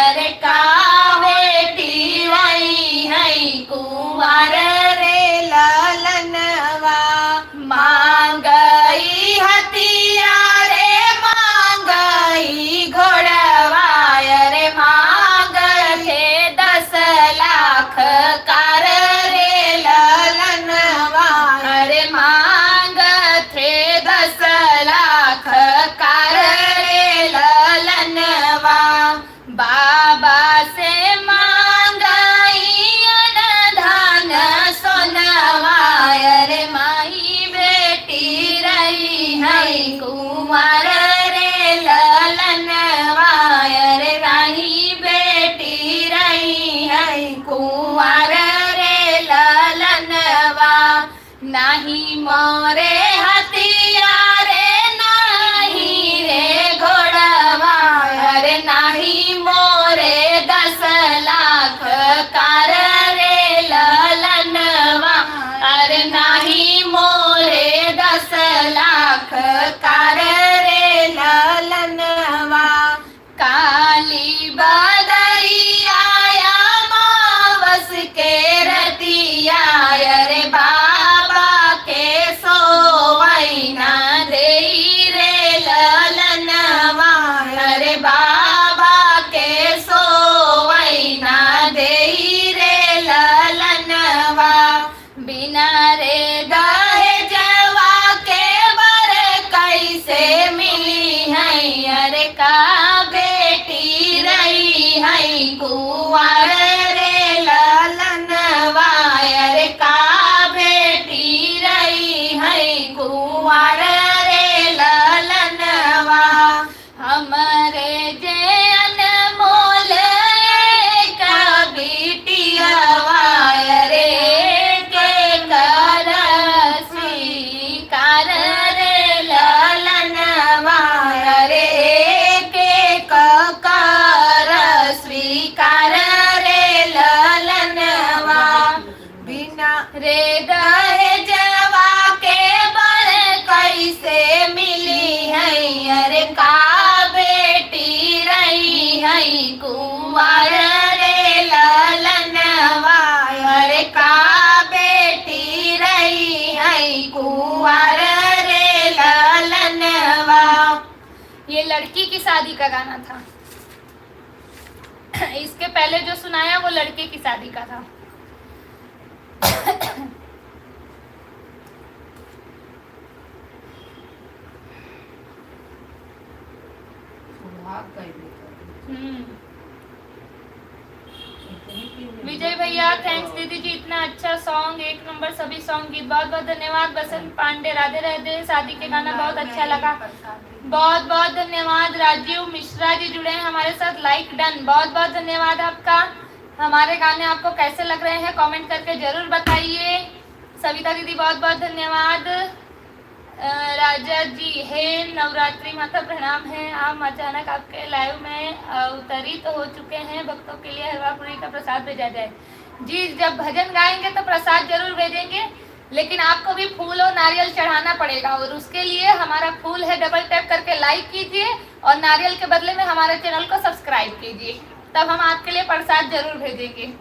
अरे का बेटी रही है कुंवर रे ललनवा। मांगई हथिया रे मांगई घोड़वा, अरे मांग थे दस लाख कर रे ललनवा, अरे मांग थे दस लाख कर रे ललनवा। बाबा से मांगई अन धन सोनवा, अरे माई बेटी रही है कुंवर रे ललनवा, अरे रानी बेटी रही है कुंवर रे ललनवा। नाही मोरे हथिया रे, नाही रे घोड़वा, अरे नाही मोरे दस लाख कर रे ललनवा, अरे नाही मोरे दस लाख कर रे ललनवा। काली बदरिया अमावस के रतिया, अरे बाबा के सोवैना देई रे ललनवा, अरे बाबा के सोवैना देई रे ललनवा। बिना रे दहेजवा के बर कैसे मिली है, अरे का बेटी रही है कुंवर रे ललनवा, अरे का बेटी रही है कुंवर रे ललनवा। हमरे जे अनमोल एक बिटियवा रे, के कर स्वीकार रे ललनवा रे, के कर स्वीकार रे ललनवा। बिना रे दहेजवा के बर कैसे मिली है, अरे का बेटी रही है कुंवर रे ललनवा, अरे का बेटी रही है कुंवर रे ललनवा। ये लड़की की शादी का गाना था। इसके पहले जो सुनाया वो लड़के की शादी का था। सुहाग का ही बेटा। हम्म। विजय भैया, thanks दीदी जी, इतना अच्छा song, एक नंबर सभी song गीत। बहुत बहुत धन्यवाद। बसंत पांडे, राधे राधे, शादी के गाना बहुत अच्छा लगा। बहुत बहुत धन्यवाद। राजीव मिश्रा जी जुड़े हैं हमारे साथ, like done। बहुत बहुत धन्यवाद आपका। हमारे गाने आपको कैसे लग रहे हैं, comment करके जरूर बताइए। सविता दीदी, बहुत बहुत धन्यवाद। अ, राजा जी, हे नवरात्रि माता, प्रणाम है। हम अचानक आपके live में अवतरित हो चुके हैं। भक्तों के लिए हलवा पूरी का प्रसाद भेजा जाए। जी, जब भजन गाएंगे तो प्रसाद जरूर भेजेंगे, लेकिन आपको भी फूल और नारियल चढ़ाना पड़ेगा, और उसके लिए हमारा फूल है, double tap करके like कीजिए और नारियल के बदले में हमारे channel को subscribe कीजिए, तब हम आपके लिए प्रसाद जरूर भेजेंगे।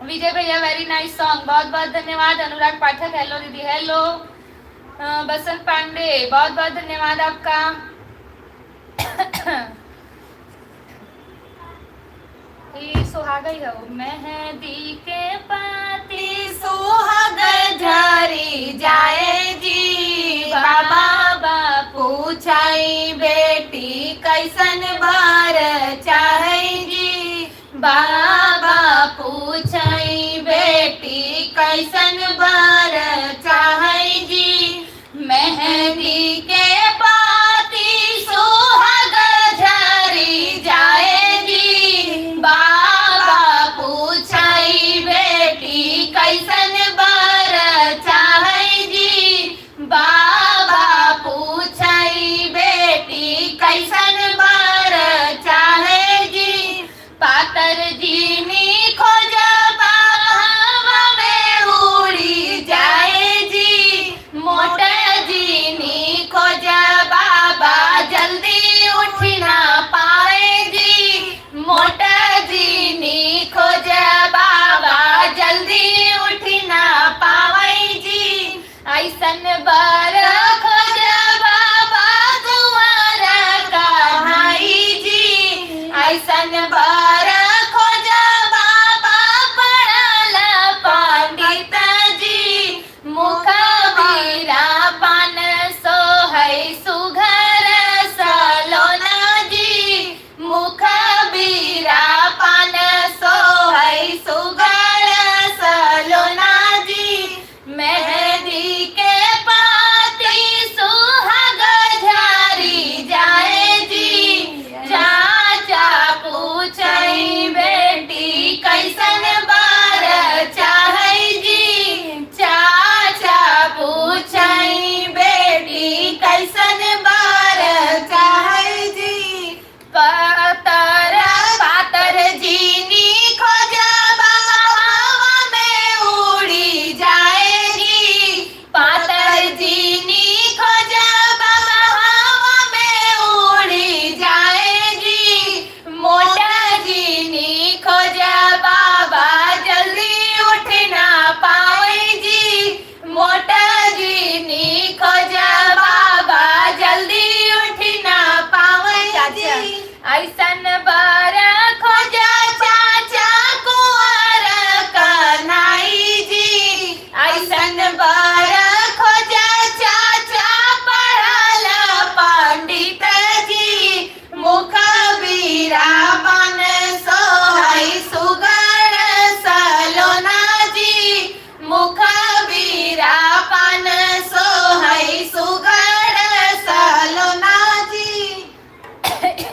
विजय भैया, very nice song, बहुत बहुत धन्यवाद। अनुराग पाठक, hello दीदी, hello। अ, बसंत पांडे, बहुत बहुत धन्यवाद आपका। ई सुहागई हो। मेहंदी के पाती सुहाग झरी जाए जी, बाबा पूछाई बेटी कैसन बर चाहे जी। बाबा पूछाई बेटी कैसन बर चाहे जी। मेहंदी के पाती सुहाग झरी जाए जी। बाबा पूछाई बेटी कैसन बर चाहे जी। बाबा पूछाई बेटी कैसन बर चाहे जी। पातर जीनी खोजबा हवा में उड़ी जाए जी। मोट ऐसन बर खोजा बाबा दुआरा कहाई जी, ऐसन बर खोजा बाबा पढ़ल पंडित जी। मुख बीरा पान सोहै सुघर सलोना जी, मुख बीरा पान सोहै सुघर सलोना जी। मेहंदी के पाती सुहाग झरी जाए जी। चाचा पूछई बेटी कैसन बर चाहै जी। चाचा पूछई बेटी कैसन बर चाहै जी। पातर पातर जीनी खोजब हवा में उड़ी जाए जी। पातर जीनी खोजब हवा में उड़ी जाए जी। मोटा जीनी खोजब बाबा जल्दी उठ ना पावे जी। मोटा जीनी खोजब बाबा जल्दी उठ ना पावे जी। ऐसन बर खोजा चाचा कुंवर कन्हई जी। ऐसन बर खोजा चाचा पढ़ल पंडित जी। मुख बीरा पान सोहै सुघर सलोना जी। मुख बीरा पान सोहै सुघर सलोना जी।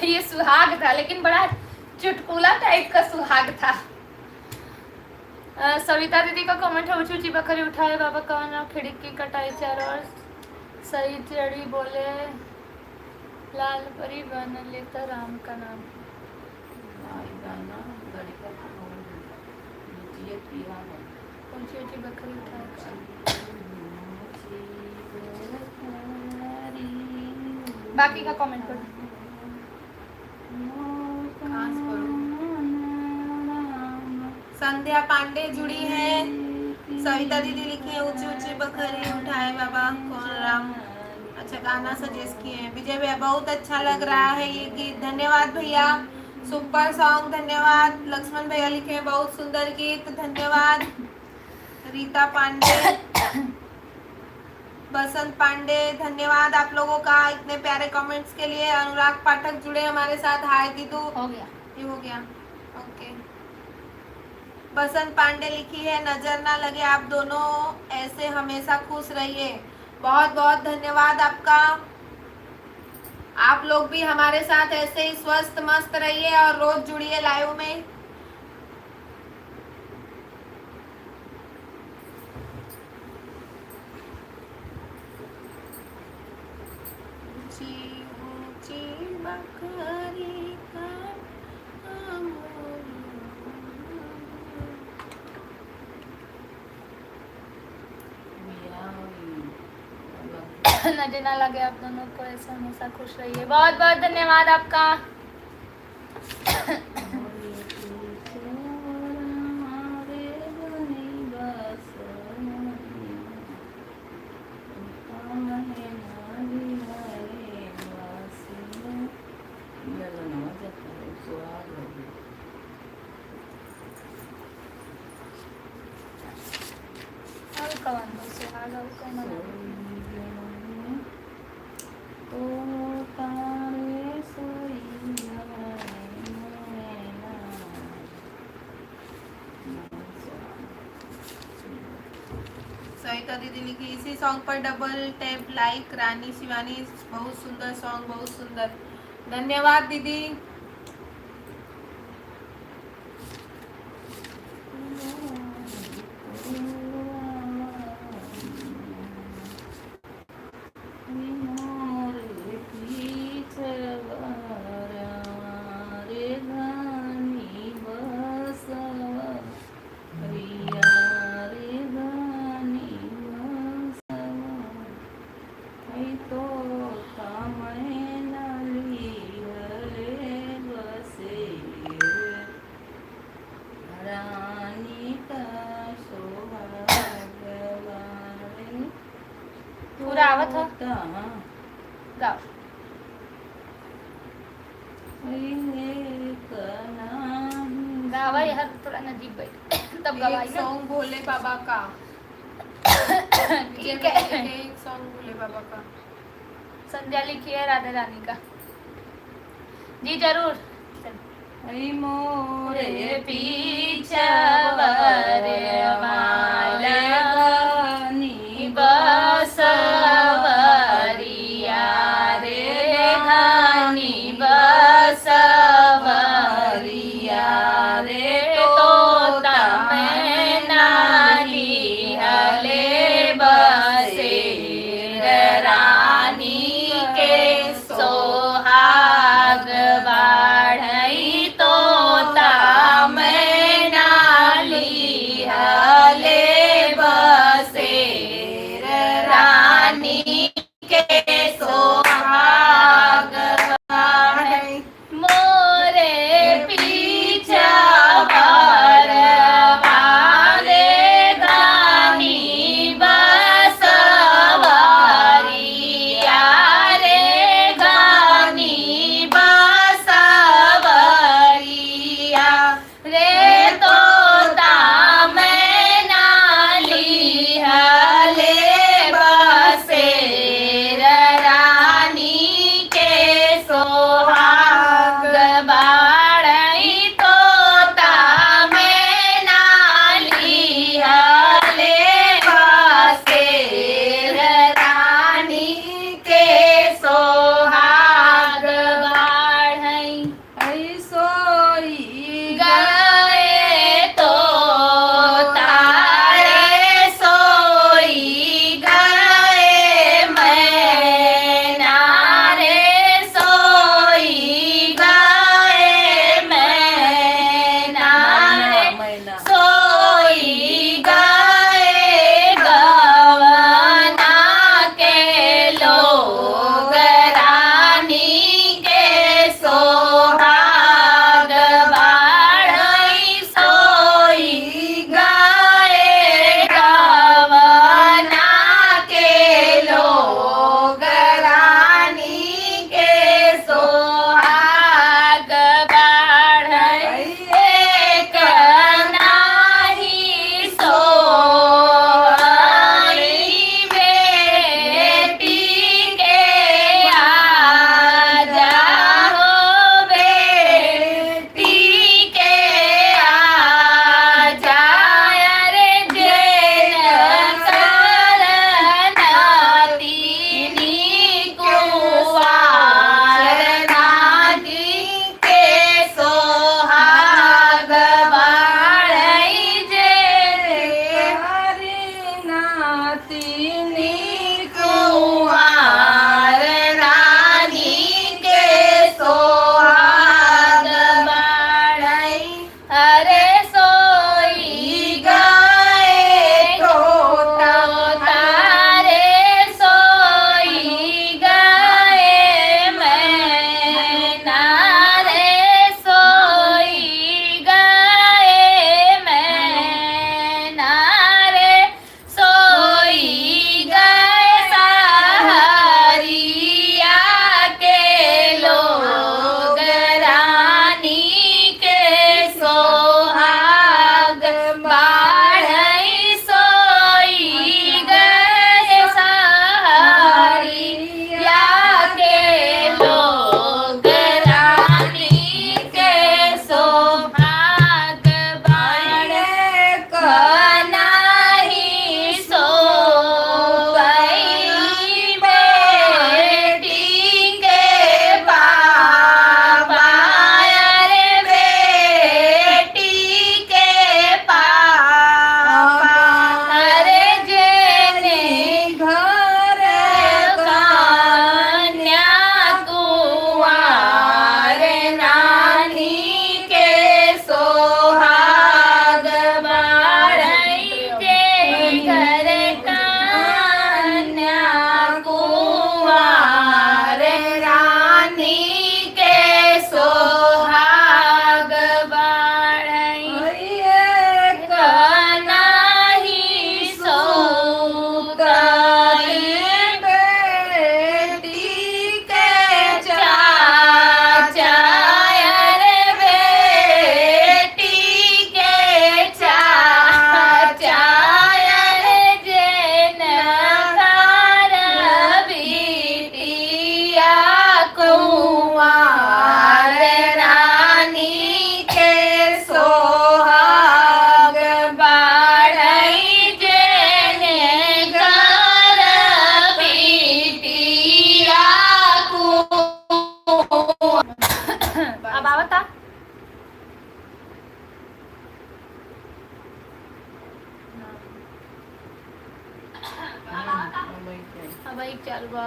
ये सुहाग था, लेकिन बड़ा चुटकुला टाइप का सुहाग था। अ, सविता दीदी का कमेंट है, ऊंची ऊंची बखरी उठाए बाबा, कवन खिड़की कटाई चारों ओर, सही जड़ी बोले, लाल परी बन लेता राम का नाम। ऊंची ऊंची बखरी उठाए। बाकी का कमेंट पढ़ो। संध्या पांडे जुड़ी है। सविता दीदी लिखी है, ऊंची ऊंची बखरी उठाए बाबा कौन राम। अच्छा, गाना सजेस्ट किए हैं विजय भैया, बहुत अच्छा लग रहा है ये गीत, धन्यवाद भैया। सुपर सॉन्ग, धन्यवाद। लक्ष्मण भैया लिखे हैं, बहुत सुंदर गीत, धन्यवाद। रीता पांडे, बसंत पांडे, धन्यवाद आप लोगों का इतने प्यारे कमेंट्स के लिए। अनुराग पाठक जुड़े हमारे साथ, हाय दीदू। हो गया। ये हो गया, ओके। बसंत पांडे लिखी है, नजर ना लगे आप दोनों, ऐसे हमेशा खुश रहिए। बहुत बहुत धन्यवाद आपका। आप लोग भी हमारे साथ ऐसे ही स्वस्थ मस्त रहिए और रोज जुड़िए लाइव में। ऊंची ऊंची बखरी का नजर ना लगे आप दोनों को, ऐसे हमेशा खुश रहिए। बहुत बहुत धन्यवाद आपका। और कवन बा सुहाग, और कवन बा? तो तारे सोई गए नैना। सविता दीदी लिखी, इसी सॉन्ग पर डबल टैप लाइक। रानी शिवानी, बहुत सुंदर सॉन्ग, बहुत सुंदर। धन्यवाद दीदी। रानी का सुहाग बारे। आवत ह। गाओ। गावा यार, थोड़ा नजीक बैठ, तब गवाई ना। Song भोले बाबा का। ठीक है। एक song भोले बाबा का। संध्या लिखी है राधा रानी का। जी जरूर। ऐ मोरे पीछवर मालगनी बसवरिया रे, घनी बसवरिया रे, तोता मैना लिहले बसेर रानी के सोहाग बाढ़ई, तोता मैना लिहले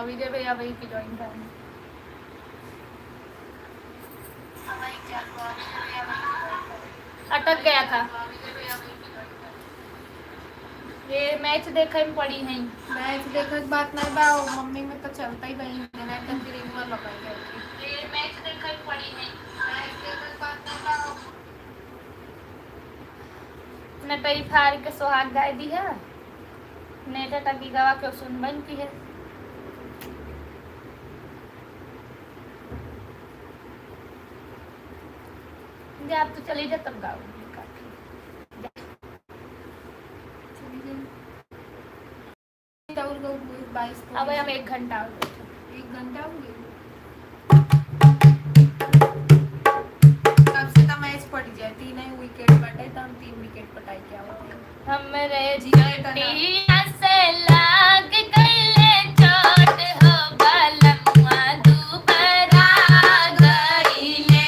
विजय भैया वही की ज्वाइन था। अटक गया था। ये मैच देखे में पड़ी हैं। मैच देखे के बात नहीं बा, वो मम्मी में तो चलता ही बा, इंटरनेट का फिर एक बार लगाई जाती। ये मैच देखे में पड़ी हैं। मैच देखे के बात नहीं बा, वो नटई फार के सोहाग गाय दी है, नेटा टकी गवा के सुन बन की है। जा, आप तो चली जा, तब गाओ। और गो बाईस को अब हम एक घंटा हो गया। एक घंटा हो गया। तब से तो मैच पड़ जाए, तीन ही विकेट पटे, तो हम तीन विकेट पटाई क्या होते हैं। हमरे जिया तना। चोटिया से लाग गईले चोट हो बलमुआ दुबरा गईले।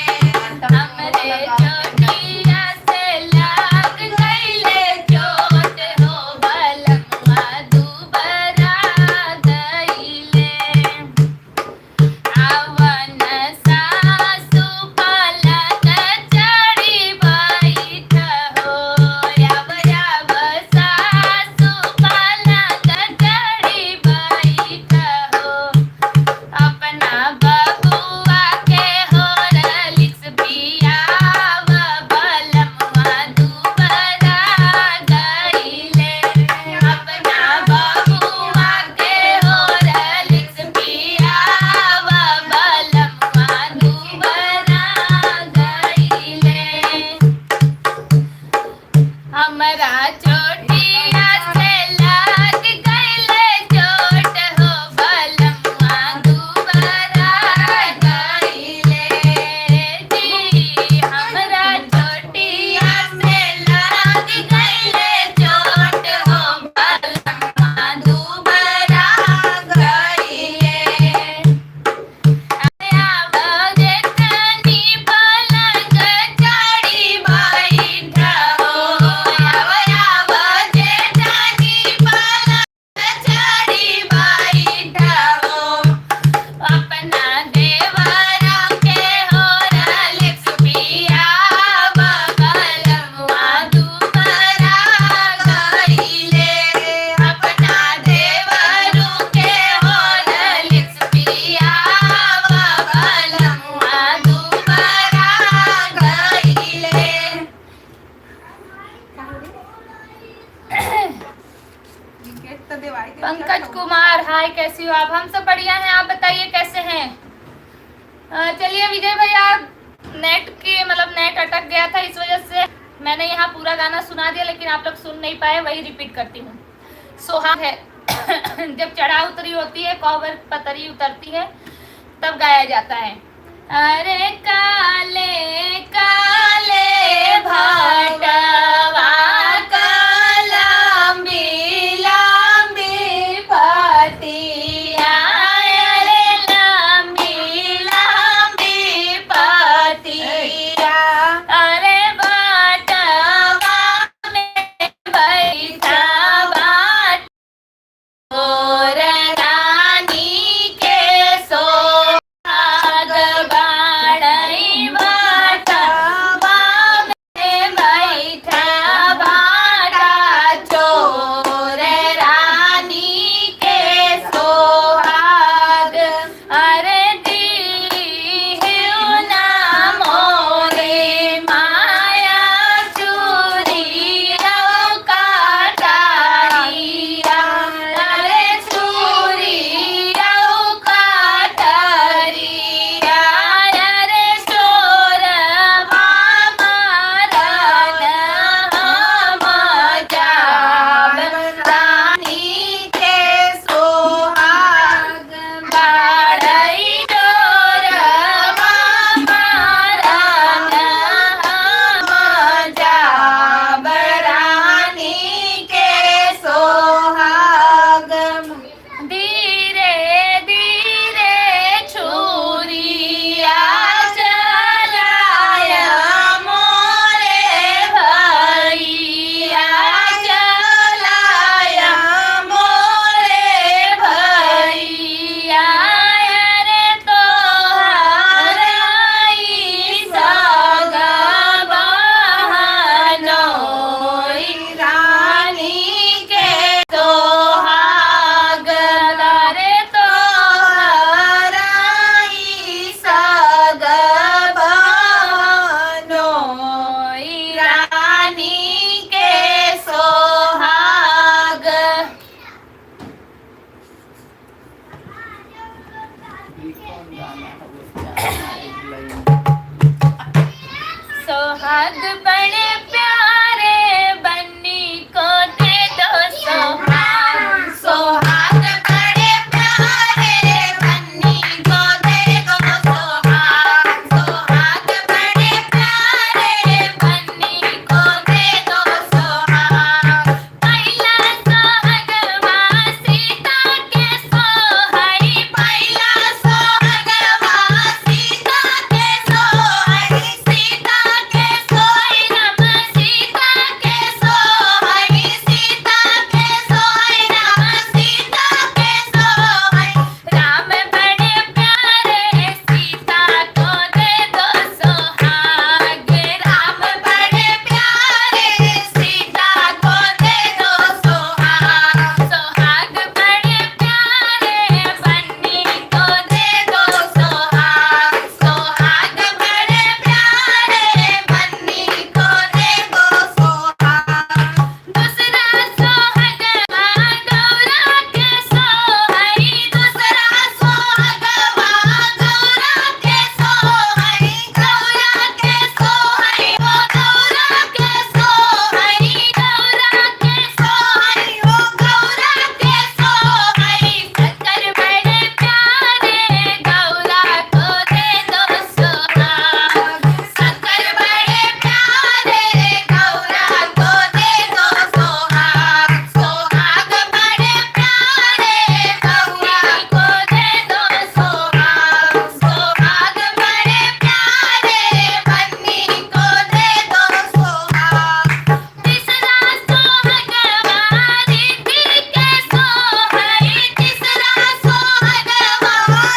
हमरे चोटिया से लाग गईले चोट हो बलमुआ दुबरा गईले। आवन सासु पलंग चढ़ी बैठ हो, आव, आव सासु पलंग चढ़ी बैठ हो। अपना बबुआ के Horlicks पियाव, बलमुआ दुबरा गईले। अपना बबुआ के Horlicks पियाव, बलमुआ दुबरा गईले। हमरा चोटिया से लाग गईले चोट हो बलमुआ दुबरा गईले। जी, हमरा चोटिया से लाग गईले चोट हो बलमुआ दुबरा गईले। विकेट तो देवाई दे, पंकज कुमार, हाय, कैसी हो आप? हम सब बढ़िया हैं, आप बताइए कैसे हैं? अ, चलिए विजय भैया, नेट के, मतलब, नेट अटक गया था, इस वजह से मैंने यहाँ पूरा गाना सुना दिया, लेकिन आप लोग सुन नहीं पाए, वही रिपीट करती हूँ। सोहाग है। जब चढ़ाव उतरी होती है, कोहबर पतरी उतरती है, तब गाया जाता है। अरे काले काले भाटवा का लंबी लंबी पतिया, अरे लंबी लंबी पतिया, अरे भाटवा में बैठा बाट मोर रानी के सोहाग बाड़ई भाटवा में बैठ कौन गाना है वो? क्या गाना है? एक लाइन। सोहाग बड़े प्यारे बन्नी को दे दो सोहाग। सोहाग बड़े प्यारे बन्नी को दे दो सोहाग। सोहाग बड़े प्यारे बन्नी को दे दो सोहाग। पहिला सोहगवा सीता के सोहई, पहिला सोहगवा सीता के सोहई, सीता के सोहई राम, सीता के सोहई, सीता के सोहई राम, सीता के सोहई। राम बड़े प्यारे सीता को दे दो सोहाग, राम बड़े प्यारे सीता को दे दो सोहाग, सोहाग बड़े प्यारे बन्नी को दे दो सोहाग, सोहाग बड़े प्यारे बन्नी को दे दो सोहाग। दूसरा सोहगवा गौरा के सोहई, दूसरा सोहगवा गौरा के सोहई, गौरा के सोहई, ओ गौरा के सोहई, गौरा के सोहई, ओ गौरा के सोहई। शंकर बड़े प्यारे गौरा को दे दो सोहाग। शंकर बड़े प्यारे गौरा को दे दो सोहाग। सोहाग बड़े प्यारे गौरा को दे दो सोहाग। सोहाग बड़े प्यारे बन्नी को दे दो सोहाग। तीसरा सोहगवा रिद्धि के सोहई, तीसरा सोहगवा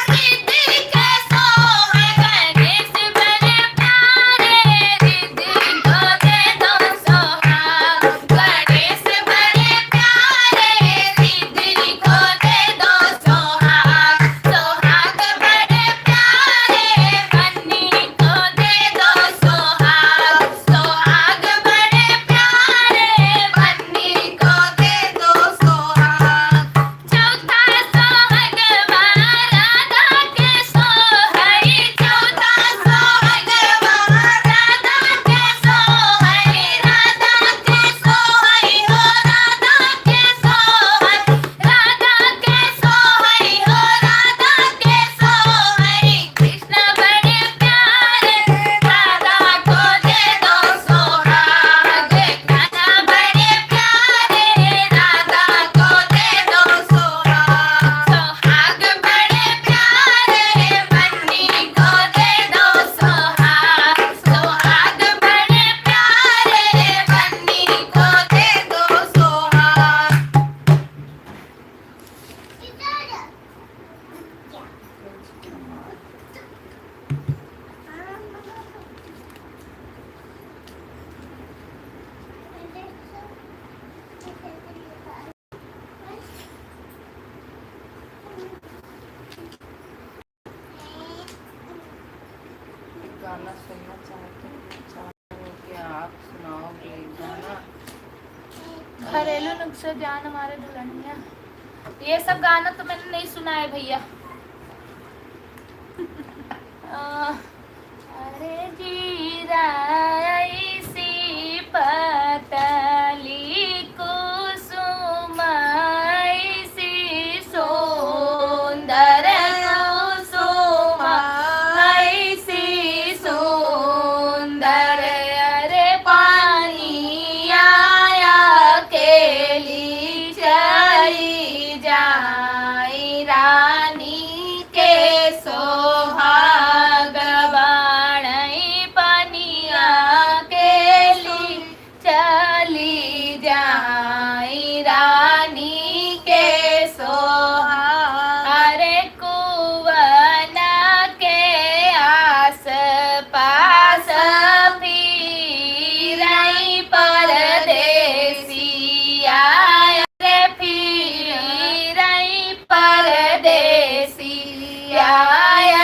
रिद्धि के सोहई। गणेश बड़े प्यारे रिद्धि को दे दो सोहाग। गणेश बड़े प्यारे रिद्धि को दे दो सोहाग। सोहाग बड़े प्यारे बन्नी को दे दो सोहाग। सोहाग बड़े प्यारे बन्नी को दे दो सोहाग। चौथा सोहगवा राधा के सोहई, चौथा सोहगवा राधा के सोहई, राधा के सोहई, ओ राधा के सोहई, राधा के सोहई, ओ राधा के सोहई। कृष्ण बड़े प्यारे राधा को दे दो सोहाग। कृष्ण बड़े प्यारे राधा को दे दो सोहाग। सोहाग बड़े प्यारे बन्नी को दे दो सोहाग। सोहाग बड़े प्यारे बन्नी को दे दो सोहाग। गाना सुनना चाहते हैं, चाहते हो कि आप सुनाओगे गाना? घरेलू नुस्खा जान हमारे दुल्हनिया। ये सब गाना तो मैंने नहीं सुना है भैया। अ, अरे जीरा ऐसी पतली कुसुम ऐसी सुंदर कुसुम ऐसी सुंदर, अरे पानी आया केली चली जाई रानी के सोहाग बाड़ई पनिया केली चली जाई रानी के सोहाग। अरे कुवन के आस पास फिरई परदेसिया, अरे फिरई परदेसिया,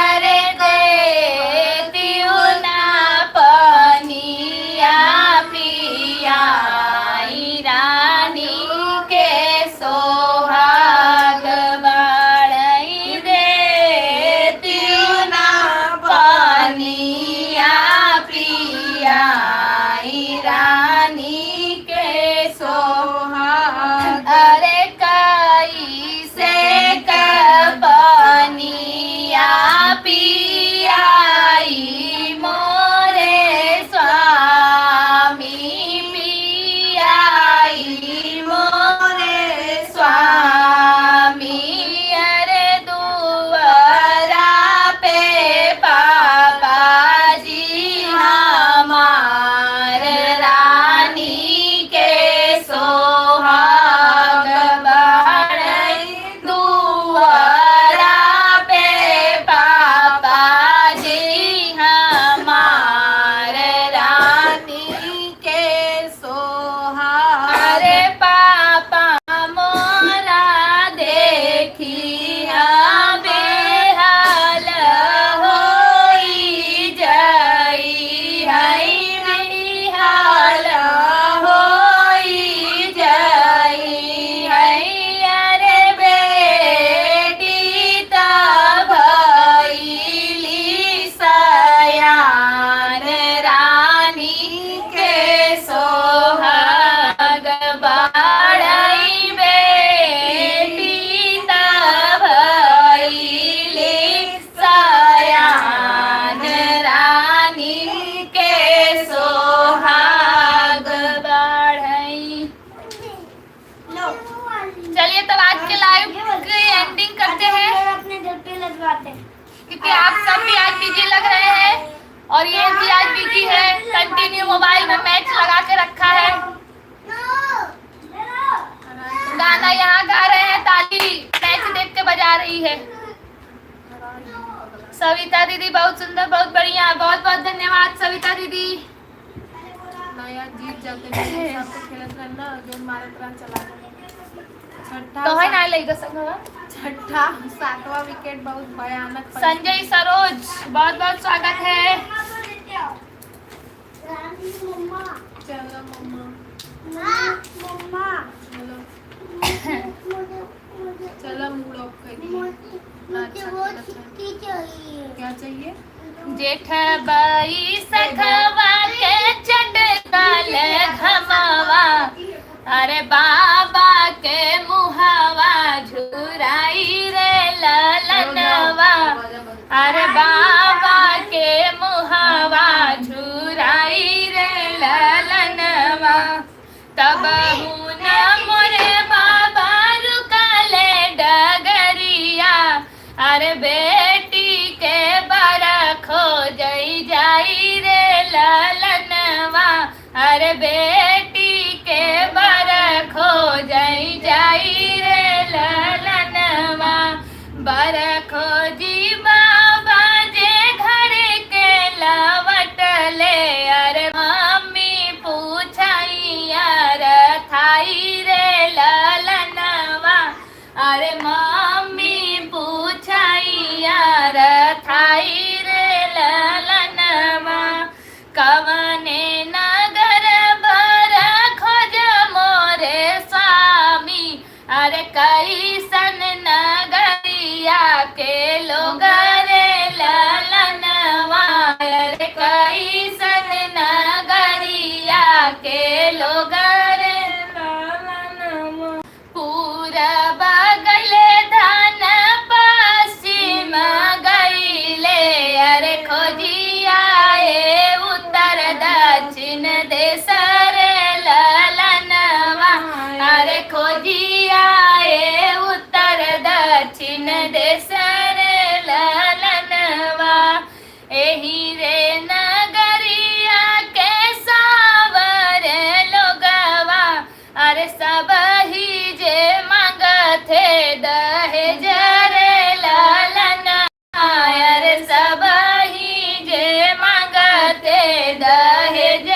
अरे देतिउ ना पनिया पियाई रानी के सोहाग बाड़ई दे क्योंकि आप सब भी आज बिजी लग रहे हैं और ये भी आज बिजी है, कंटिन्यू मोबाइल में मैच लगा के रखा है। गाना यहाँ गा रहे हैं, ताली मैच देख के बजा रही है। सविता दीदी बहुत सुंदर, बहुत बढ़िया, बहुत बहुत धन्यवाद सविता दीदी। नया जीत जाते, मेरे साथ तो खेलत रहन ना, जो मारत रहन चला गए। छठा तो है ना, लइका संगवा। छठा, सातवां विकेट बहुत भयानक। संजय सरोज, बहुत बहुत स्वागत है। चलो मम्मा। चलो। चलो, मूड ऑफ कर दिए। अच्छा, अच्छा। क्या चाहिए? जेठ बैसखवा के चटकल घमवा, अरे बाबा के मुहवा झुराई रे ललनवा, अरे बाबा के मुहवा झुराई रे ललनवा। तबहु न मोरे बाबा रुकले डगरिया, अरे बेटी के बरखो जई जाई रे ललनवा, अरे बेटी के बरखो जई जाई रे ललनवा। बरखो जी बाबा जे घर के लवटले, अरे मम्मी पूछई अरथाई रे ललनवा, अरे मम्मी पूछई अरथाई रे ललनवा। कवने नगर बरखो ज मोरे स्वामी, अरे कइसन नगरिया के लोग रे ललनवा, अरे कइसन नगरिया के लोग रे ललनवा। पूरब गइले धन पश्चिम गइले, अरे खोजिया ए उत्तर दक्षिण देश रे ललनवा, अरे खोजिया ए उत्तर दक्षिण देश रे ललनवा। एही रे नगरिया के सावर लोगवा, अरे सबही जे मांगथे दहेज रे ललनवा, अरे सबही जे मांगथे दहेज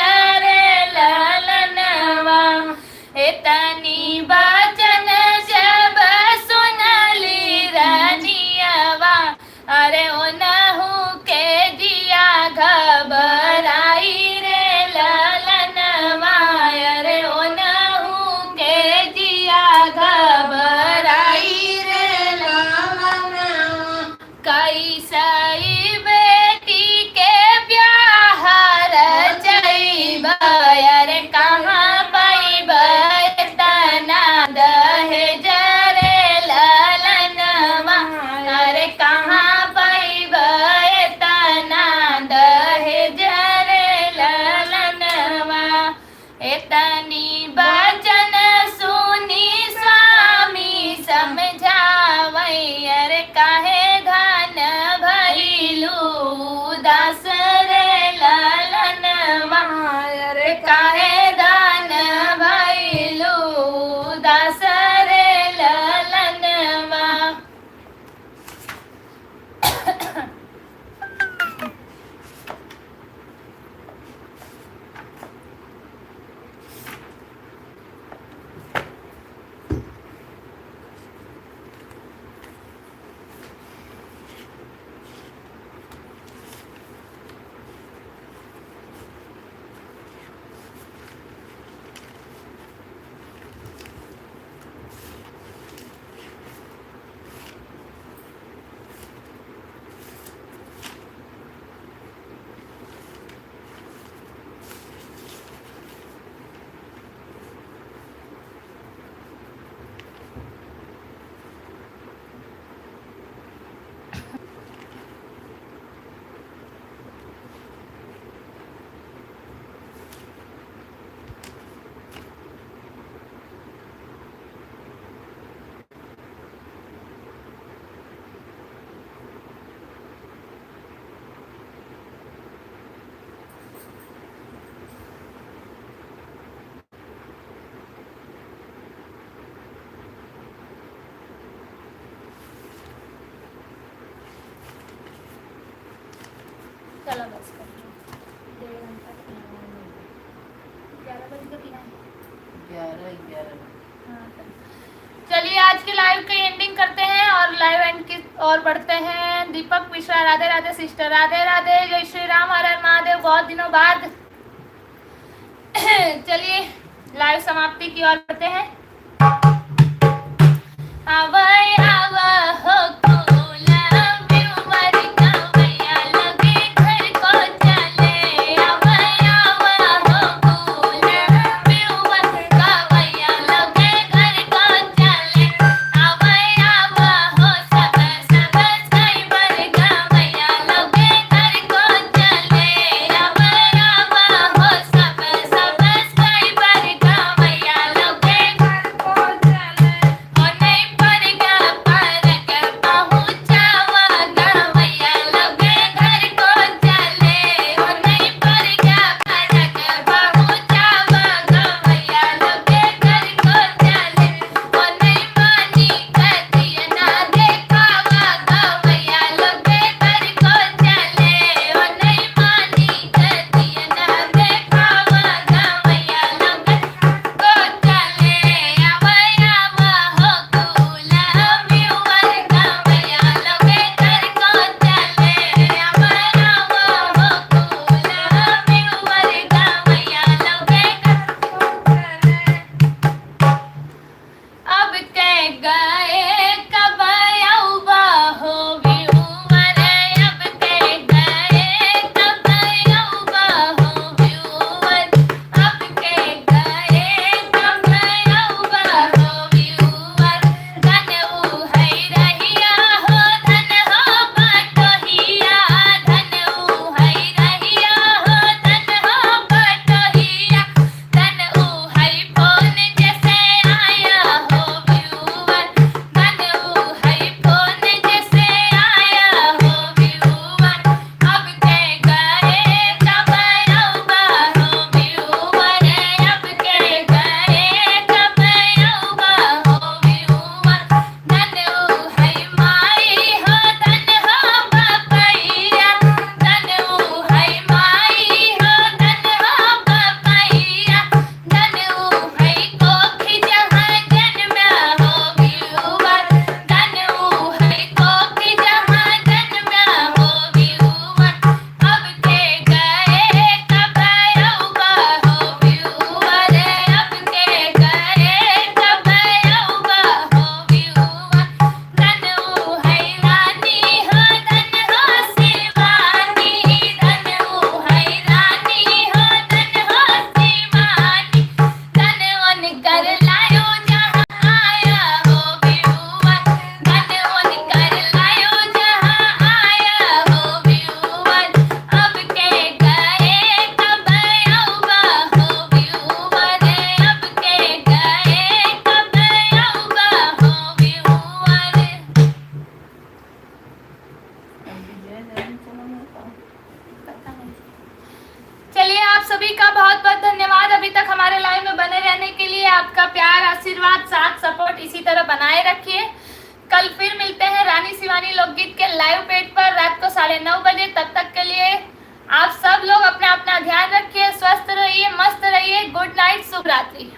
रे ललनवा। एतनी बचन जब सुनली रनियवा, अरे ओनहु के जिया घबराई रे ललनवा, अरे ओनहु के जिया घबराई रे ललनवा। कैसई बेटी के ब्याह रचइबा, अरे कहाँ पइबा एतना दहेज रे ललनवा, अरे कहाँ पइबा एतना दहेज रे ललनवा। एतनी बचन सुनी स्वामी समझावै, अरे काहे धन भइलू उदास रे ललनवा, अरे काहे चलो बस कर दो। डेढ़ घंटा तो पीना है। ग्यारह बजे तो पीना है। ग्यारह, ग्यारह। हाँ, चलो। चलिए, आज के live की ending करते हैं और live end की ओर बढ़ते हैं। दीपक मिश्रा, राधे राधे sister, राधे राधे, जय श्री राम, हर हर महादेव, बहुत दिनों बाद। चलिए, live समाप्ति की ओर बढ़ते हैं। आवा, आवा हो गोला, व्यूवर गवैया लगे घर को चले। आवा, आवा हो गोला, व्यूवर गवैया लगे घर को चले। आवा, आवा हो सब, सब subscriber गवैया लगे घर को चले। आवा, आवा हो सब, सब subscriber गवैया लगे घर को चले। अब के गए कब अउबा हो व्यूवर, अब के गए कब अउबा हो व्यूवर, अब के गए कब अउबा हो व्यूवर। धन ऊ है रहिया हो, धन हो बटोहिया, धन ऊ है रहिया हो, धन हो बटोहिया। धन ऊ है फोन जैसे आया हो व्यूवर, धन ऊ है फोन जैसे आया हो व्यूवर। अब के गए कब अउबा हो व्यूवर, अब के गए कब अउबा हो व्यूवर। धन ऊ है माई हो, धन हो बपैया, धन ऊ है माई हो, धन हो बपैया। धन ऊ है कोखी जहाँ जन्मा हो व्यूवर, धन ऊ है कोखी जहाँ जन्मा हो व्यूवर। अब के गए कब अउबा हो व्यूवर, अब के गए कब अउबा हो व्यूवर। धन ऊ है रानी हो, धन हो शिवानी, धन ऊ है रानी हो, धन हो शिवानी। धन उनकर लायो जहाँ आया हो व्यूवर, धन उनकर लायो जहाँ आया हो व्यूवर। अब के गए कब अउबा हो व्यूवर, अब के गए कब अउबा हो व्यूवर। चलिए, आप सभी का बहुत बहुत धन्यवाद अभी तक हमारे live में बने रहने के लिए। आपका प्यार, आशीर्वाद, साथ, support इसी तरह बनाए रखिए। कल फिर मिलते हैं रानी शिवानी लोकगीत के live page पर रात को साढ़े नौ बजे। तब तक के लिए आप सब लोग अपना अपना ध्यान रखिए, स्वस्थ रहिए, मस्त रहिए। Good night, शुभ रात्रि।